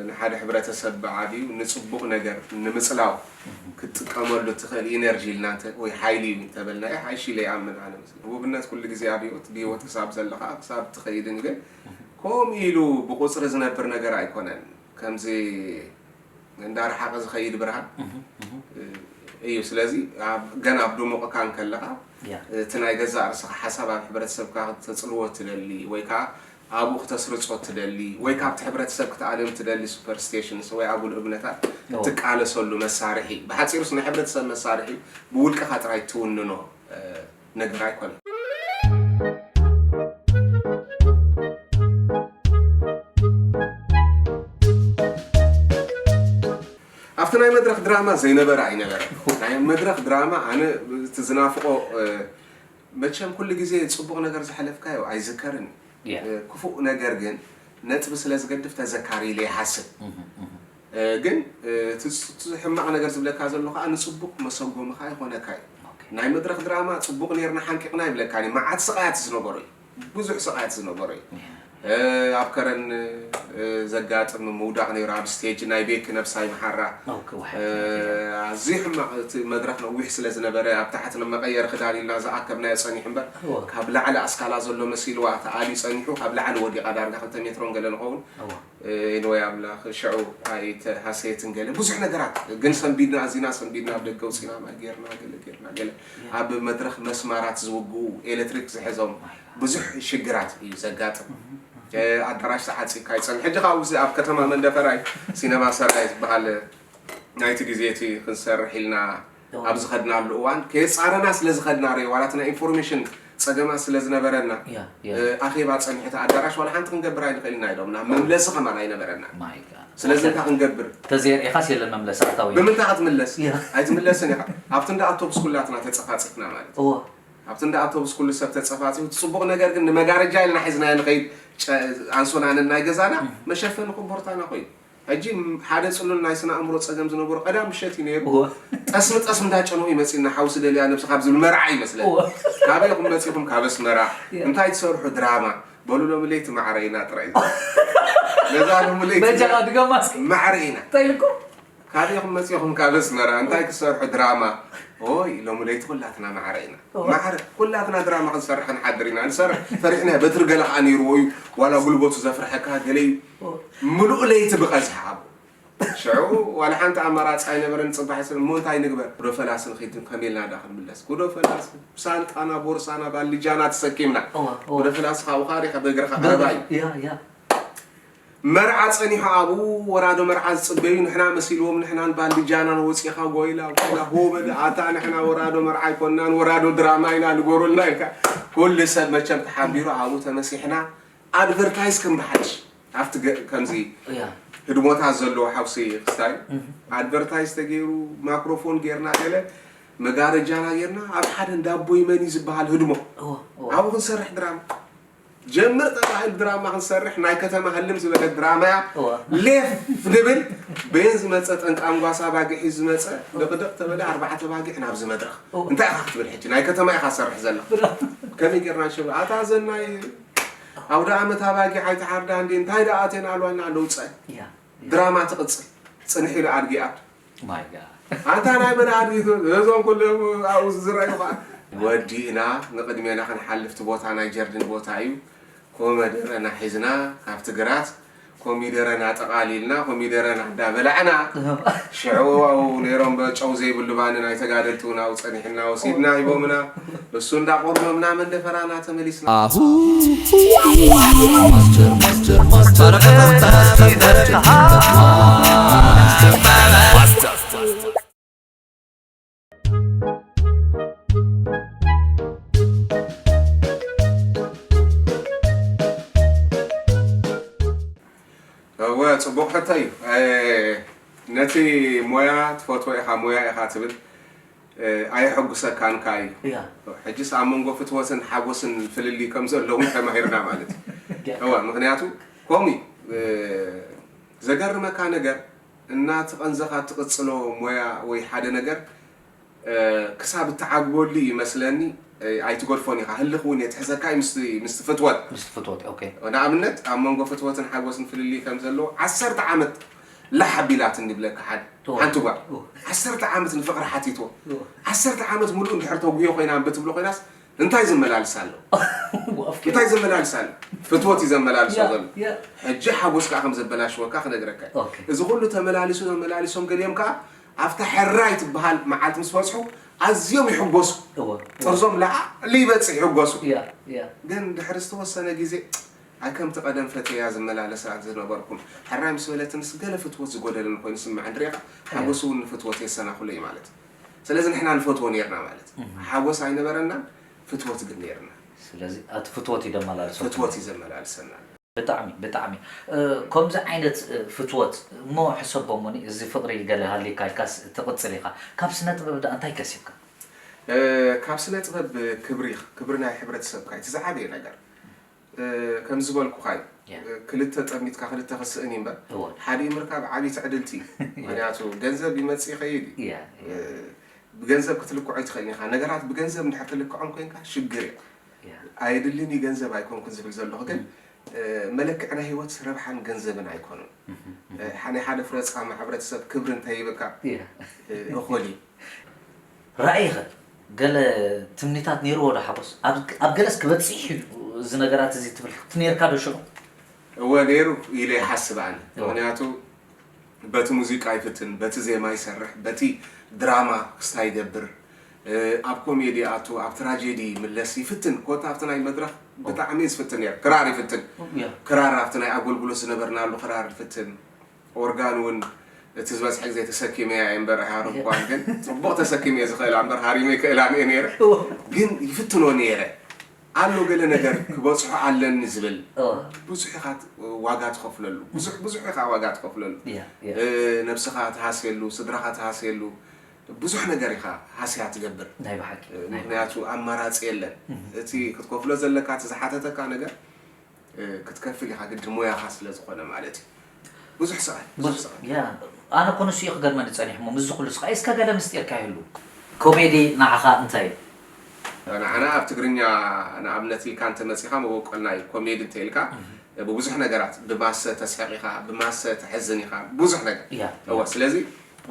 ንሓደ ሕብረተሰብ ብዓብዩ ንፅቡቕ ነገር ንምፅላው ክትጥቀመሉ ትኽእል ኢነርጂ ኢልና እንተ ወይ ሓይሊ እዩ እንተበልናዮ ሓይሽ ኢለ ይኣምን ኣነ። ህቡብነት ኩሉ ግዜ ኣብ ህይወት ብህይወት ክሳብ ዘለኻ ክሳብ ትኸይድን ግን ከምኡ ኢሉ ብቁፅሪ ዝነብር ነገር ኣይኮነን። ከምዚ እንዳረሓቐ ዝኸይድ ብርሃን እዩ። ስለዚ ገና ኣብ ድሙቕካ እንከለኻ እቲ ናይ ገዛእ ርእስኻ ሓሳብ ኣብ ሕብረተሰብካ ክተፅልዎ ትደሊ ወይ ከዓ ኣብኡ ክተስርፆ ትደሊ ወይ ካብቲ ሕብረተሰብ ክትኣልዮም ትደሊ ሱፐርስቴሽንስ ወይ ኣጉል እምነታት እትቃለሰሉ መሳርሒ፣ ብሓፂሩስ ናይ ሕብረተሰብ መሳርሒ ብውልቅኻ ጥራይ ትውንኖ ነገር ኣይኮነን። ኣብቲ ናይ መድረኽ ድራማ ዘይነበረ ኣይነበረ። ናይ መድረኽ ድራማ ኣነ እቲ ዝናፍቆ መቸም ኩሉ ግዜ ፅቡቕ ነገር ዝሓለፍካዮ ኣይዝከርን እዩ። ክፉእ ነገር ግን ነጥቢ ስለ ዝገድፍ ተዘካሪ ኢለ ይሓስብ። ግን እቲ ሕማቕ ነገር ዝብለካ ዘሎ ከዓ ንፅቡቕ መሰጎሚ ከዓ ይኾነካ እዩ። ናይ መድረኽ ድራማ ፅቡቕ ነርና ሓንቂቕና ይብለካ መዓት ስቓያት ዝነበሮ እዩ። ብዙሕ ስቓያት ዝነበሮ እዩ። ኣብ ከረን ዘጋጥም ምውዳቕ ነይሩ ኣብ ስቴጅ ናይ ቤክ ነብሳ ይምሓራ። ኣዝዩ ሕማቕ እቲ መድረኽ ነዊሕ ስለ ዝነበረ ኣብ ታሕቲ ንመቐየሪ ክዳን ኢልና ዝኣከብናዮ ጸኒሑ እምበር ካብ ላዕሊ ኣስካላ ዘሎ መሲልዋ ተኣልዩ ጸኒሑ ካብ ላዕሊ ወዲቓ ዳርጋ ክልተ ሜትሮን ገለ ንኸውን ኤንወይ ኣምላኽ ሽዑ ኣይተሃሰየትን ገለ ብዙሕ ነገራት ግን ሰንቢድና ኣዚና ሰንቢድና ኣብ ደገ ውፂና ማይ ጌርና ገለ ጌርና ገለ ኣብ መድረኽ መስማራት ዝውግኡ ኤሌክትሪክ ዝሕዞም ብዙሕ ሽግራት እዩ ዘጋጥም። ኣዳራሽ ተዓፂካ ይፀንሕ። ሕጂ ካብ ኣብዚ ኣብ ከተማ መንደፈራይ ሲነማ ሰራይ ዝበሃል ናይቲ ግዜ እቲ ክንሰርሕ ኢልና ኣብ ዝኸድናሉ እዋን ከየፃረና ስለ ዝኸድና ርዮ ዋላ እቲ ናይ ኢንፎርሜሽን ፀገማት ስለ ዝነበረና ኣኼባ ፀኒሑ እቲ ኣዳራሽ ዋላ ሓንቲ ክንገብር ኣይንኽእልና ኢሎምና። መምለሲ ከማን ኣይነበረና። ስለዚ እንታይ ክንገብር? ተዘየርኢኻስ የለን መምለሲ ኣታዊ። ብምንታይ ክትምለስ? ኣይትምለስን ኢኻ። ኣብቲ እንዳ ኣውቶቡስ ኩላትና ተፀፋፂፍና ማለት ኣብቲ እንዳ ኣውቶቡስ ኩሉ ሰብ ተፀፋፂፉ። እቲ ፅቡቕ ነገር ግን ንመጋረጃ ኢልና ሒዝናዮ ንኸይድ ኣንሶላንን ናይ ገዛና መሸፈኒ ኮቦርታና ኮይኑ ሕጂ ሓደ ፅሉል ናይ ስነ ኣእምሮ ፀገም ዝነበሮ ቀዳም ምሸት እዩ ነይሩ። ጠስሚ ጠስሚ እንዳጨነኹ እዩ መፂና ሓውሲ ደልያ ነብሲ ካብ ዝብል መርዓ ይመስለኒ። ካበይ ኢኹም መፂኹም? ካብ ኣስመራ። እንታይ ትሰርሑ? ድራማ። በሉ ሎሚ ለይቲ ማዕረ ኢና ጥራይ። ነዛ ሎሚ ለይቲ በጃኻ ድገማ እስኪ። ማዕረ ኢና። እንታይ ኢልኩም? ካበይ ኢኹም መፂኹም? ካብ ኣስመራ። እንታይ ክሰርሑ? ድራማ። ኦይ ሎሚ ለይቲ ኩላትና ማዕረ ኢና። ማዕረ ኩላትና ድራማ ክንሰርሕ ክንሓድር ኢና። ንሰርሕ ፈሪሕና በትሪ ገለ ከዓ ነይርዎ እዩ። ዋላ ጉልበቱ ዘፍርሐካ ገለ እዩ። ምሉእ ለይቲ ብቐዝሒ ኣብኡ። ሽዑ ዋላ ሓንቲ ኣማራፂ ኣይነበረን። ፅባሕ ስለ እሞ እንታይ ንግበር? ጉዶ ፈላሲ ንኺድ ከመይ ኢልና ዳ ክንምለስ? ጉዶ ፈላሲ ብሳንጣና ቦርሳና ባልጃና ተሰኪምና ጉዶ ፈላሲ ካብኡ ካሪኻ ብእግርኻ ቀረባ እዩ። መርዓ ጸኒሑ ኣብኡ ወራዶ መርዓ ዝጽበዩ ንሕና መሲልዎም ንሕናን ባልጃናን ወጺኻ ጎይላ ጎይላ ሆ በለ ኣታ ንሕና ወራዶ መርዓ ኣይኮንናን ወራዶ ድራማ ኢና ንገሩልና ኢልካ ኩሉ ሰብ መቸም ተሓቢሩ ኣብኡ ተመሲሕና ኣድቨርታይዝ ከም ብሓድሽ ኣብቲ ከምዚ ህድሞታት ዘለዎ ሓውሲ ክስታይ ኣድቨርታይዝ ተገይሩ ማክሮፎን ጌርና ገለ መጋረጃና ጌርና ኣብ ሓደ እንዳቦይ መን እዩ ዝበሃል ህድሞ ኣብኡ ክንሰርሕ ድራማ ጀምር ተባሂሉ ድራማ ክንሰርሕ ናይ ከተማ ህልም ዝበለት ድራማ እያ። እዋ። ሌፍ ንብል በየን ዝመፀ ጠንቂ ኣንጓሳ ባጊዕ ሒዙ ዝመፀ ደቕደቕ ተበለ ኣርባዕተ ባጊዕ ናብዚ መድረኽ እዋ። እንታይ ኢኻ ክትብል ሕጂ ናይ ከተማ ኢኻ ትሰርሕ ዘለኻ ከመይ ጌርና ሽብ ኣታ ዘናይ ኣውደ ኣመት ኣባጊዕ ኣይተሓርዳ እንዲ እንታይ ደኣ ኣቴና ኣልዋና ለውፀ ያ ድራማ ትቕፅል ፅንሕ ኢሉ ኣድጊ ኣብ ማይ ጋድ ኣንታ ናይ መን ኣድጊ እዞም ኩሎም ኣብኡ ዝዝረዩ ከዓ ወዲእና ንቕድሜና ክንሓልፍ እቲ ቦታ ናይ ጀርድን ቦታ እዩ ኮመደረና ሒዝና ካብቲ ግራት ኮሚደረና ጠቓሊልና ኮሚደረና እንዳበላዕና ሽዑ ኣብኡ ነይሮም በጨው ዘይብሉ ባኒ ናይ ተጋደልቲ እውን ኣብኡ ፀኒሕና ወሲድና ሂቦምና እሱ እንዳቆርመምና መንደፈራና ተመሊስና Ahu. Master, master, master. እወ ፅቡቕ ሕቶ እዩ ነቲ ሞያ ትፈትዎ ኢኻ ሞያ ኢኻ ትብል ኣየሐጉሰካን ከኣ እዩ። ሕጅስ ኣብ መንጎ ፍትወትን ሓጎስን ፍልልይ ከም ዘሎ እውን ተማሂርና ማለት እዩ። እወ፣ ምኽንያቱ ከምኡ እዩ። ዘገርመካ ነገር እናተቐንዘኻ ትቕጽሎ ሞያ ወይ ሓደ ነገር ክሳብ እትዓግበሉ እዩ መስለኒ ኣይትገድፎን ኢኻ። ህልኽ እውን የትሕዘካ እዩ ምስቲ ምስቲ ፍትወት። ምስቲ ፍትወት ኦኬ። ንኣብነት ኣብ መንጎ ፍትወትን ሓጎስን ፍልልይ ከም ዘለዎ ዓሰርተ ዓመት ላሕ ኣቢላትኒ ይብለካ ሓደ እወ። ሓንቲ ጓል እወ። ዓሰርተ ዓመት ንፍቕሪ ሓቲትዎ እወ። ዓሰርተ ዓመት ሙሉእ እንድሕር ተጉህዮ ኮይና እምቢ ትብሎ ኮይናስ እንታይ ዝመላልስ ኣሎ እንታይ ዘመላልስ ኣሎ ፍትወት እዩ ዘመላልሶ ዘሎ ሕጂ ሓጎስ ከዓ ከም ዘበላሽወካ ክነግረካ እዚ ኩሉ ተመላሊሱ ተመላሊሶም ገሊኦም ከዓ ኣብታ ሕራይ ትበሃል መዓልቲ ምስ በፅሑ ኣዝዮም ይሕጎሱ ጥርዞም ላዓሊ ይበፅሕ ይሕጎሱ ግን ድሕሪ ዝተወሰነ ግዜ ኣይ ከምቲ ቀደም ፈትየያ ዝመላለሳ ዝነበርኩን ሕራይ ምስ በለትንስ ገለ ፍትወት ዝጎደለን ኮይኑ ስምዐን ሪኢኻ ሓጎስ እውን ንፍትወት የሰናኽሎ እዩ ማለት እዩ ስለዚ ንሕና ንፈትዎ ኔርና ማለት እዩ ሓጎስ ኣይነበረናን ፍትወት ግን ኔርና ስለዚ እቲ ፍትወት እዩ ደመላልሰኩም ፍትወት እዩ ዘመላልሰና ብጣዕሚ ብጣዕሚ ከምዚ ዓይነት ፍትወት እሞ ሕሰቦ እሞኒ እዚ ፍቅሪ ገለ ሃሊካ ኢልካስ ትቅፅል ኢካ ካብ ስነ ጥበብ ደኣ እንታይ ከሲብካ ካብ ስነ ጥበብ ክብሪ ክብሪ ናይ ሕብረተሰብካ እቲ ዝዓበየ ነገር ከም ዝበልኩኻ እዩ ክልተ ጠሚትካ ክልተ ክስእን እዩ እምበር ሓዲኡ ምርካብ ዓብዪ ትዕድልቲ እዩ ምክንያቱ ገንዘብ ይመፅእ ይኸይድ እዩ ብገንዘብ ክትልክዖ ኣይትኽእልን ኢኻ ነገራት ብገንዘብ እንድሕር ትልክዖም ኮይንካ ሽግር እዩ ኣየድልን እዩ ገንዘብ ኣይኮንኩን ዝብል ዘለኹ ግን መለክዒ ናይ ህይወት ረብሓን ገንዘብን ኣይኮኑን ናይ ሓደ ፍረ ፃማ ሕብረተሰብ ክብሪ እንተይብካ እኹል እዩ ራእይኸ ገለ ትምኒታት ነይርዎ ዶ ሓጎስ? ኣብ ገለስ ክበፅሕ እዩ እዚ ነገራት እዚ ትብል እቲ ነይርካ ዶ ሽዑ? እወ ነይሩ ኢለ ይሓስብ ኣነ። ምኽንያቱ በቲ ሙዚቃ ይፍትን፣ በቲ ዜማ ይሰርሕ፣ በቲ ድራማ ክስታይ ይገብር፣ ኣብ ኮሜዲ ይኣቱ፣ ኣብ ትራጀዲ ይምለስ፣ ይፍትን። ኮታ ኣብቲ ናይ መድረኽ ብጣዕሚ እየ ዝፍትን ነይረ። ክራር ይፍትን። ክራር ኣብቲ ናይ ኣገልግሎት ዝነበርናሉ ክራር ይፍትን። ኦርጋን እውን እቲ ዝበዝሐ ግዜ ተሰኪመያ እየ እምበር ኣይሃረምኩዋን ግን ፅቡቕ ተሰኪመ እየ ዝኽእላ እምበር ሃሪመ ይክእላን እየ ነይረ ግን ይፍትኖ ነይረ ኣሎ ገለ ነገር ክበፅሖ ኣለኒ ዝብል ብዙሕ ኢኻ ዋጋ ትኸፍለሉ ብዙሕ ብዙሕ ኢኻ ዋጋ ትኸፍለሉ ነብስኻ ትሃስየሉ ስድራኻ ትሃስየሉ ብዙሕ ነገር ኢኻ ሃስያ ትገብር ናይ ብሓቂ ናይ ብሓቂ ምክንያቱ ኣማራፂ የለን እቲ ክትከፍሎ ዘለካ እቲ ዝሓተተካ ነገር ክትከፍል ኢኻ ግዲ ሞያኻ ስለ ዝኾነ ማለት እዩ ብዙሕ ስቓይ ብዙሕ ስቓይ ያ ኣነ እኮ ንሱ እዩ ክገርመኒ ጸኒሑ እሞ ምስዚ ኩሉ ስቓይ እስከ ገለ ምስጢርካ ይህሉ ኮሜዲ ንዓኻ እንታይ እዩ ንዓና ኣብ ትግርኛ ንኣብነት ኢልካ እንተመጺኻ መበቆልና እዩ ኮሜዲ እንተ ኢልካ ብብዙሕ ነገራት ብማሰ ተስሕቕ ኢኻ ብማሰ ተሕዝን ኢኻ ብዙሕ ነገር እዋ ስለዚ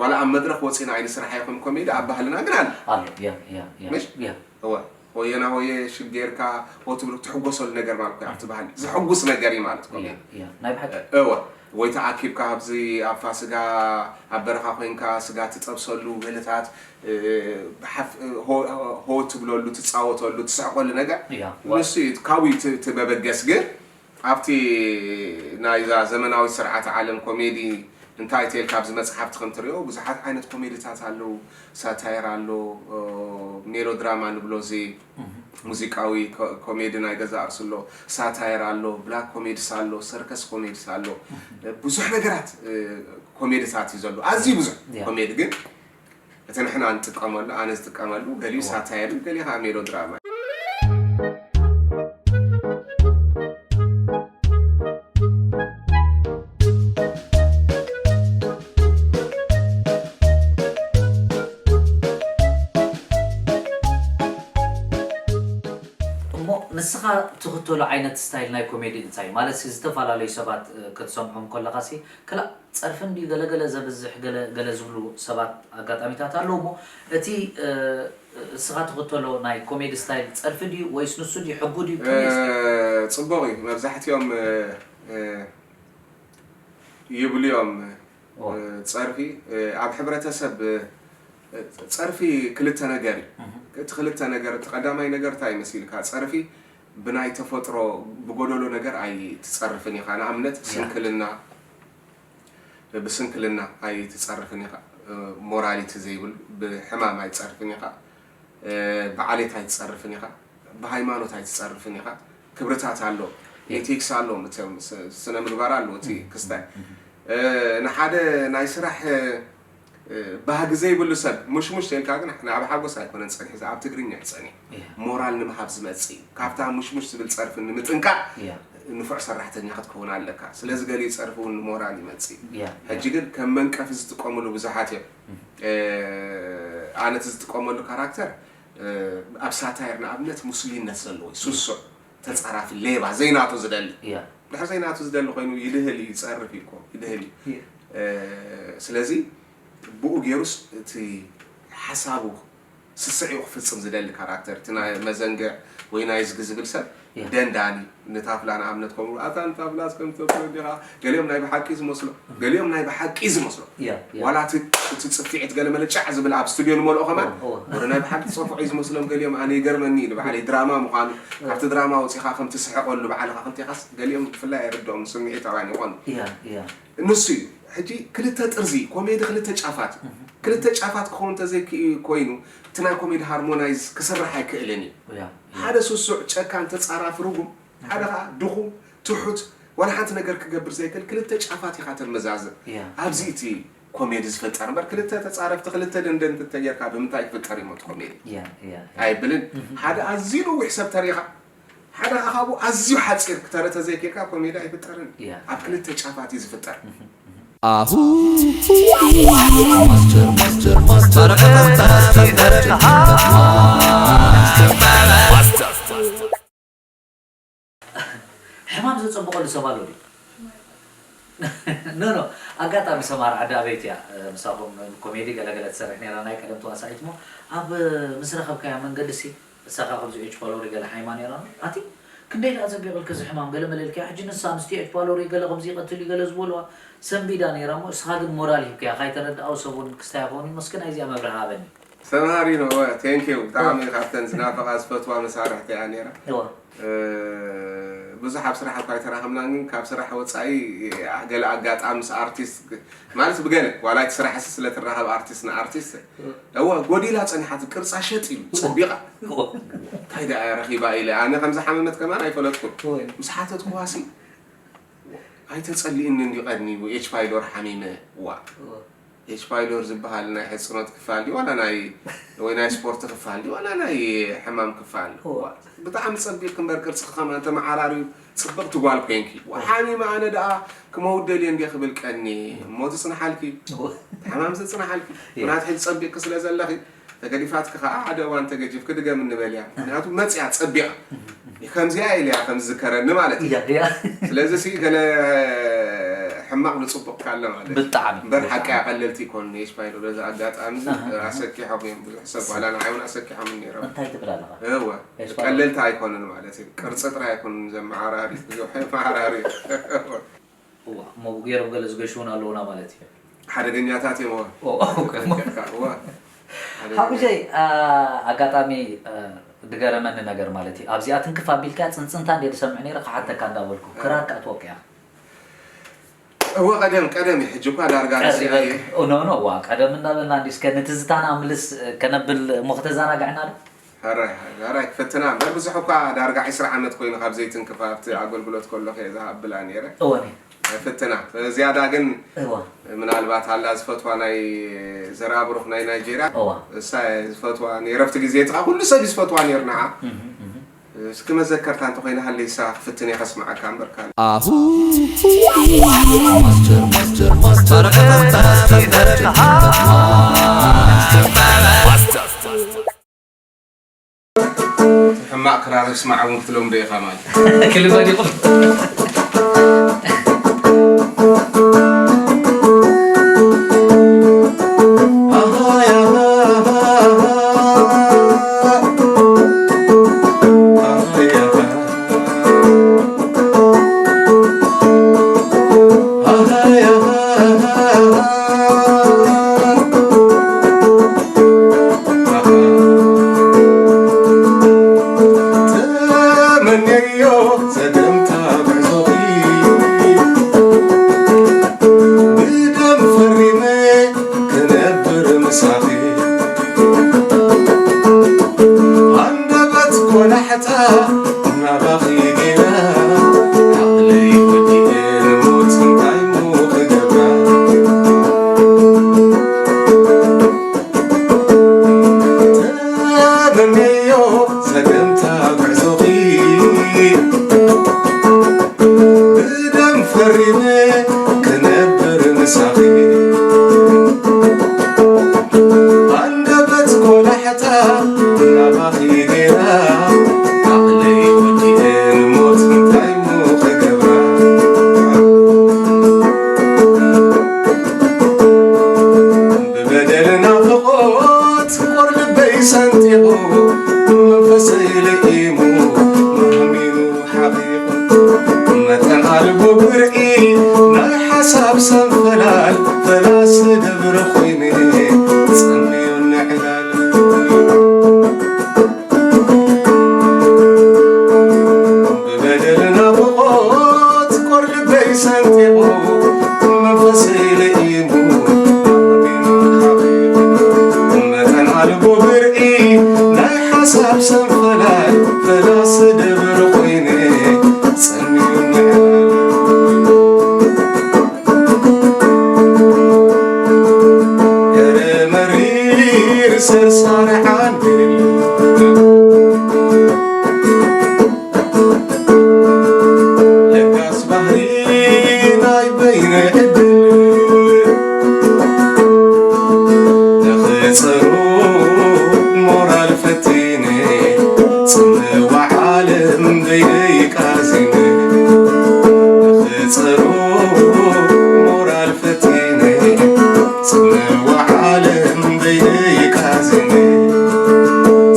ዋላ ኣብ መድረኽ ወፂና ኣይንስራሕ ይኹን ኮሜዲ ኣብ ባህልና ግን ኣሎ ኣሎ ያ ያ ያ ያ እዋ ሆየና ሆየ ሽግ ጌርካ ሆ ትብሎ ትሕጎሰሉ ነገር ማለት ኮ ኣብቲ ባህሊ ዘሐጉስ ነገር እዩ ማለት ኮ ናይ ብሓቂ እወ ወይ ተኣኪብካ ኣብዚ ኣብ ፋስጋ ኣብ በረኻ ኮይንካ ስጋ ትጠብሰሉ ገለታት ሆ ትብለሉ ትፃወተሉ ትስሕቆሉ ነገር ንሱ እዩ ካብኡ እቲ መበገስ ግን ኣብቲ ናይዛ ዘመናዊት ስርዓተ ዓለም ኮሜዲ እንታይ ተይልካ ኣብዚ መፅሓፍቲ ከም ትሪኦ ብዙሓት ዓይነት ኮሜዲታት ኣለዉ። ሳታየር ኣሎ፣ ሜሎድራማ ንብሎ እዚ ሙዚቃዊ ኮሜዲ ናይ ገዛ ርእሱ ኣሎ፣ ሳታየር ኣሎ፣ ብላክ ኮሜድስ ኣሎ፣ ሰርከስ ኮሜድስ ኣሎ። ብዙሕ ነገራት ኮሜድታት እዩ ዘሎ። ኣዝዩ ብዙሕ ኮሜዲ ግን እቲ ንሕና ንጥቀመሉ ኣነ ዝጥቀመሉ ገሊኡ ሳታየር እዩ ገሊኡ ከዓ ሜሎ ድራማ እዩ። ትኽተሎ ዓይነት ስታይል ናይ ኮሜዲ እንታይ ማለት ሲ ዝተፈላለዩ ሰባት እ፣ ክትሰምዖም ከለኻ ሲ ክላእ ጸርፊ እንዲ ገለገለ ዘብዝሕ ገለ ገለ ዝብሉ ሰባት ኣጋጣሚታት ኣለዉ እሞ እቲ እ፣ እስኻ ትኽተሎ ናይ ኮሜዲ ስታይል ጸርፊ ድዩ ወይስ ንሱ ድዩ ሕጉ ድዩ ከመይ እስኪ? ጽቡቕ እዩ። መብዛሕትኦም እ፣ እ፣ ይብሉ እዮም እ፣ ጸርፊ እ፣ ኣብ ሕብረተሰብ እ፣ ጸርፊ ክልተ ነገር እዩ። እቲ ክልተ ነገር እቲ ቀዳማይ ነገር እንታይ ይመስልካ? ጸርፊ ብናይ ተፈጥሮ ብጎደሎ ነገር ኣይትጸርፍን ኢኻ። ንኣብነት ስንክልና ብስንክልና ኣይትጸርፍን ኢኻ። ሞራሊቲ ዘይብሉ ብሕማም ኣይትጸርፍን ኢኻ። ብዓሌት ኣይትጸርፍን ኢኻ። ብሃይማኖት ኣይትጸርፍን ኢኻ። ክብርታት ኣሎ፣ ኤቲክስ ኣሎ፣ ስነ ምግባር ኣሎ እቲ ክስታይ ንሓደ ናይ ስራሕ ባህጊ ዘይብሉ ሰብ ሙሽሙሽ ተልካ ግን ንዓብ ሓጎስ ኣይኮነን ጸኒሑ ኣብ ትግርኛ ይጸኒሕ ሞራል ንምሃብ ዝመጽእ እዩ ካብታ ሙሽሙሽ ዝብል ጸርፊ ንምጥንቃቕ ንፉዕ ሰራሕተኛ ክትከውን ኣለካ ስለዚ ገሊኡ ጸርፊ እውን ንሞራል ይመጽእ እዩ ሕጂ ግን ከም መንቀፊ ዝጥቀምሉ ብዙሓት እዮም ኣነ እቲ ዝጥቀመሉ ካራክተር ኣብ ሳታየር ንኣብነት ሙስሊነት ዘለዎ እዩ ስሱዕ ተጻራፊ ሌባ ዘይናቱ ዝደሊ ድሕር ዘይናቱ ዝደሊ ኮይኑ ይልህል እዩ ይጸርፍ እዩ ይልህል እዩ ስለዚ ብኡ ገይሩስ እቲ ሓሳቡ ስስዕ እዩ ክፍጽም ዝደሊ ካራክተር እቲ ናይ መዘንግዕ ወይ ናይ ዝጊ ዝብል ሰብ ደንዳኒ ንታፍላ ንኣብነት ከምኡ ኣታ ንታፍላ እስከምትተብሎ ዲኻ ገሊኦም ናይ ብሓቂ ዝመስሎ ገሊኦም ናይ ብሓቂ ዝመስሎ ዋላ እቲ ጽፍዒት ገለ መለ ጫዕ ዝብል ኣብ ስቱድዮ ንመልኦ ከማን ወረ ናይ ብሓቂ ዝጸፍዑ እዩ ዝመስሎም ገሊኦም ኣነ ይገርመኒ ንባዕለይ ድራማ ምዃኑ ካብቲ ድራማ ወጺኻ ከም ትስሕቐሉ ባዕልኻ ክልቴኻስ ገሊኦም ብፍላይ ኣይርድኦም ስምዒታውያን ይኾኑ ንሱ እዩ ሕጂ ክልተ ጥርዚ ኮሜዲ ክልተ ጫፋት ክልተ ጫፋት ክኸውን ተዘይክእ ኮይኑ እቲ ናይ ኮሜዲ ሃርሞናይዝ ክስራሕ ኣይክእልን እዩ ሓደ ስሱዕ ጨካን ተጻራፊ ርጉም ሓደ ከዓ ድኹም ትሑት ዋላ ሓንቲ ነገር ክገብር ዘይክእል ክልተ ጫፋት ኢኻ ተመዛዝን ኣብዚ እቲ ኮሜዲ ዝፍጠር እምበር ክልተ ተጻረፍቲ ክልተ ደንደንቲ እንተጌርካ ብምንታይ ክፍጠር እዩ እቲ ኮሜዲ ኣይብልን ሓደ ኣዝዩ ነዊሕ ሰብ ተሪኻ ሓደ ካብኡ ኣዝዩ ሓፂር ክተረተ ዘይክእልካ ኮሜዲ ኣይፍጠርን ኣብ ክልተ ጫፋት እዩ ዝፍጠር ኣሁ ማስተር ማስተር ማስተር ሕማም ዘጸብቐሉ ሰብ ኣሎ ድዩ? ኖ ኖ ኣጋጣሚ ሰማር ዓዲ ኣበይቲ እያ ምሳኹም ኮሜዲ ገለገለ ትሰርሕ ነራ ናይ ቀደም ተዋሳኢት ሞ ኣብ ምስ ረኸብካያ መንገዲ ሲ እሳኻ ከምዚ ኤች ፓሎሪ ገለ ሓይማ ነራ ኣቲ ክንደይ ደኣ ዘቢቑልኪ እዚ ሕማም ገለ መለልኪያ ሕጂ ንሳ ምስቲ ኤች ፓሎሪ ገለ ከምዚ ይቐትል እዩ ገለ ዝበልዋ ሰንቢዳ ነራ ሞ እስኻ ግን ሞራል ሂብካያ ካይተረድኣው ሰብ እውን ክስታይ ይኸውን እዩ መስኪና እዚኣ መብርሂ ሃበኒ ሰምሃር you know what thank you ብጣዕሚ ካብተን ዝናፈቓ ዝፈትዋ መሳርሕቲ እያ ነይራ ብዙሕ ኣብ ስራሕ እኳ ኣይተራኸብናን ግን ካብ ስራሕ ወፃኢ ገለ ኣጋጣሚ ምስ ኣርቲስት ማለት ብገለ ዋላ እቲ ስራሕ ሲ ስለትራኸብ ኣርቲስት ንኣርቲስት እዋ ጎዲላ ፀኒሓት ቅርፃ ሸጥ ኢሉ ፀቢቓ እንታይ ደኣ ረኺባ ኢለ ኣነ ከም ዝሓመመት ከማን ኣይፈለጥኩን ምስ ሓተትኩዋ ሲ ኣይተጸሊእኒ እንዲ ቀድሚኡ ኤች ፓይሎር ሓሚመ ዋ ኤች ፓይሎር ዝበሃል ናይ ሕጽኖት ክፋል ድዩ ዋላ ናይ ወይ ናይ ስፖርት ክፋል ድዩ ዋላ ናይ ሕማም ክፋል ዋ ብጣዕሚ ጸቢቅ ክምበር ቅርጽ ከማን ተመዓራርዩ ጽብቅቲ ጓል ኮንኪ ዋ ሓሚመ ኣነ ደኣ ክመውት ደልየ እንዲ ክብል ቀኒ እሞ ትጽንሓልኪ ሕማም ትጽንሓልኪ ምናት ሕጂ ጸቢቅኪ ስለ ዘለኺ ተገዲፋትኪ ከዓ ሓደ እዋን ተገዲፍኪ ድገምኒ በልያ ምክንያቱ መፅያ ፀቢቃ ከምዚኣ ኢለያ ከም ዝዝከረኒ ማለት እዩ ስለዚ ሲ ገለ ሕማቅ ንፅቡቅ ካለ ማለት ብጣዕሚ እምበር ሓቂ ኣቀለልቲ ይኮኑ የሽፋይዶ በዚ ኣጋጣሚ ኣሰኪሖም እዮም ብዙሕ ሰብ ዋላ ንዓይ እውን ኣሰኪሖም ነይሮም እንታይ ትብል ኣለካ እወ ቀለልቲ ኣይኮኑን ማለት እዩ ቅርፂ ጥራይ ኣይኮኑን ዘመዓራሪ ብዙሕ መዓራሪ እዋ እሞ ገይሮም ገለ ዝገሽውን ኣለውና ማለት እዩ ሓደገኛታት እዮም ሓጉሸይ ኣጋጣሚ ድገረመኒ ነገር ማለት እዩ ኣብዚኣ ትንክፍ ኣቢልካ ፅንፅንታ እንደ ዝሰምዕ ነይረ ክሓተካ እንዳበልኩ ክራር ከዓ ትወቅያ እወ ቀደም ቀደም እዩ ሕጂ እኳ ዳርጋ ረሲዐ እየ ኖ ኖ ዋ ቀደም እንዳበልና እንዲ እስከ ንትዝታና ምልስ ከነብል እሞ ክተዘናግዐና ዶ ሕራይ ሕራይ ክፍትና እምበር ብዙሕ እኳ ዳርጋ ዒስራ ዓመት ኮይኑ ካብ ዘይትንክፍ ኣብቲ ኣገልግሎት ከሎ ከየ ዝሃብላ ነይረ እወ ፍትና ዝያዳ ግን ምናልባት ኣላ ዝፈትዋ ናይ ዘርኣ ብሩክ ናይ ናይጄርያ እሳ ዝፈትዋ ነይረ ኣብቲ ግዜ እቲ ኩሉ ሰብ ዝፈትዋ ነይሩ ንዓ እስኪ መዘከርታ እንተኮይና ሃለይሳ ክፍትን እየ ከስምዓካ እምበር ካል ኣሁ ማስተር ማስተር ማስተር ሕማቕ ክራር ስማዕ እውን ክትለምዶ ኢኻ ማለት። ክልመድ ይኹን። ተመንየዮ ጸገምታ ጉዕዞኺ ብደም ፈሪመ ክነብር ምሳኺ ሃንደበት ቆላሕታ ናባኺ ጌራ ዓቕለይ ወዲኤ ንሞት እንታይ እሞ ክገብራ ተመንየዮ ጸገምታ ጉዕዞኺ ብደም ፈሪመ ክነብር ምሳኺ ኣንደበት ቆላሕታ ናባኺ ገይራ ዓቕለይ ወዲኤ ንሞት እንታይ እሞ ክገብራ ብበደል ናፍቖት ቁር ልበይ ሰንጢቑ መንፈሰይ ልኢሙ ማህሚኑ ሓቒቑ መጠን ኣልቦ ብርዒ ናይ ሓሳብ ሰንፈላል ፈላሲ ደብሪ ኮይነ ጸምዮ ንዕላል ብበደል ናፍቖት ቆር ልበይ ሰንጢቑ መንፈሰይ ለኢሙ መጠን ኣልቦ ብርዒ ናይ ሓሳብ ሰንፈላል ፈላሲ ደብሪ ኮይነ ጸምዩ ንዕላል ገረ መሪር ሰርሳር ዓንድል ለጋስ ባህሪ ናይ በይነ ዕድል ንኽጸሩ ሞራል ፈቲነ ጽምዋ ዓለም በይነይ ቃዚነ ንኽጸሩ ሞራል ፈቲነ ጽምዋ ዓለም በይነይ ቃዚነ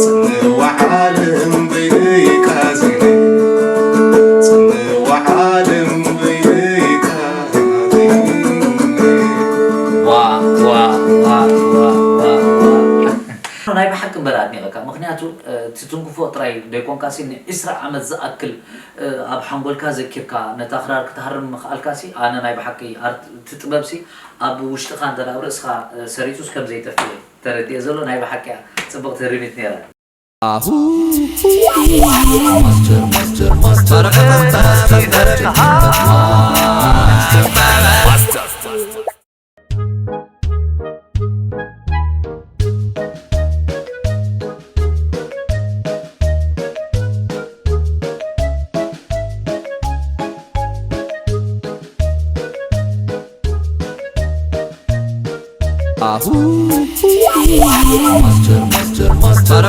ጽምዋ ዓለም በይነይ ቃዚነ ጽምዋ ዓለም በይነይ ቃዚነ ዋ ዋ ዋ ዋ ዋ ዋ ናይ ብሓቂ እምበር ኣድኒቐካ ምክንያቱ እቲ ትንክፎ ጥራይ ዘይኮንካሲ ንዒስራ ዓመት ዝኣክል ኣብ ሓንጎልካ ዘኪርካ ነታ ክራር ክትሃርም ምኽኣልካሲ ኣነ ናይ ብሓቂ ኣርት እቲ ጥበብሲ ኣብ ውሽጥኻ እንተ ኣብ ርእስኻ ሰሪጹስ ከም ዘይጠፍእ ተረዲኤ ዘሎ ናይ ብሓቂ እያ ጽብቕቲ ሪሚት ነይራ። ኣሁ ማስተር ማስተር ማስተር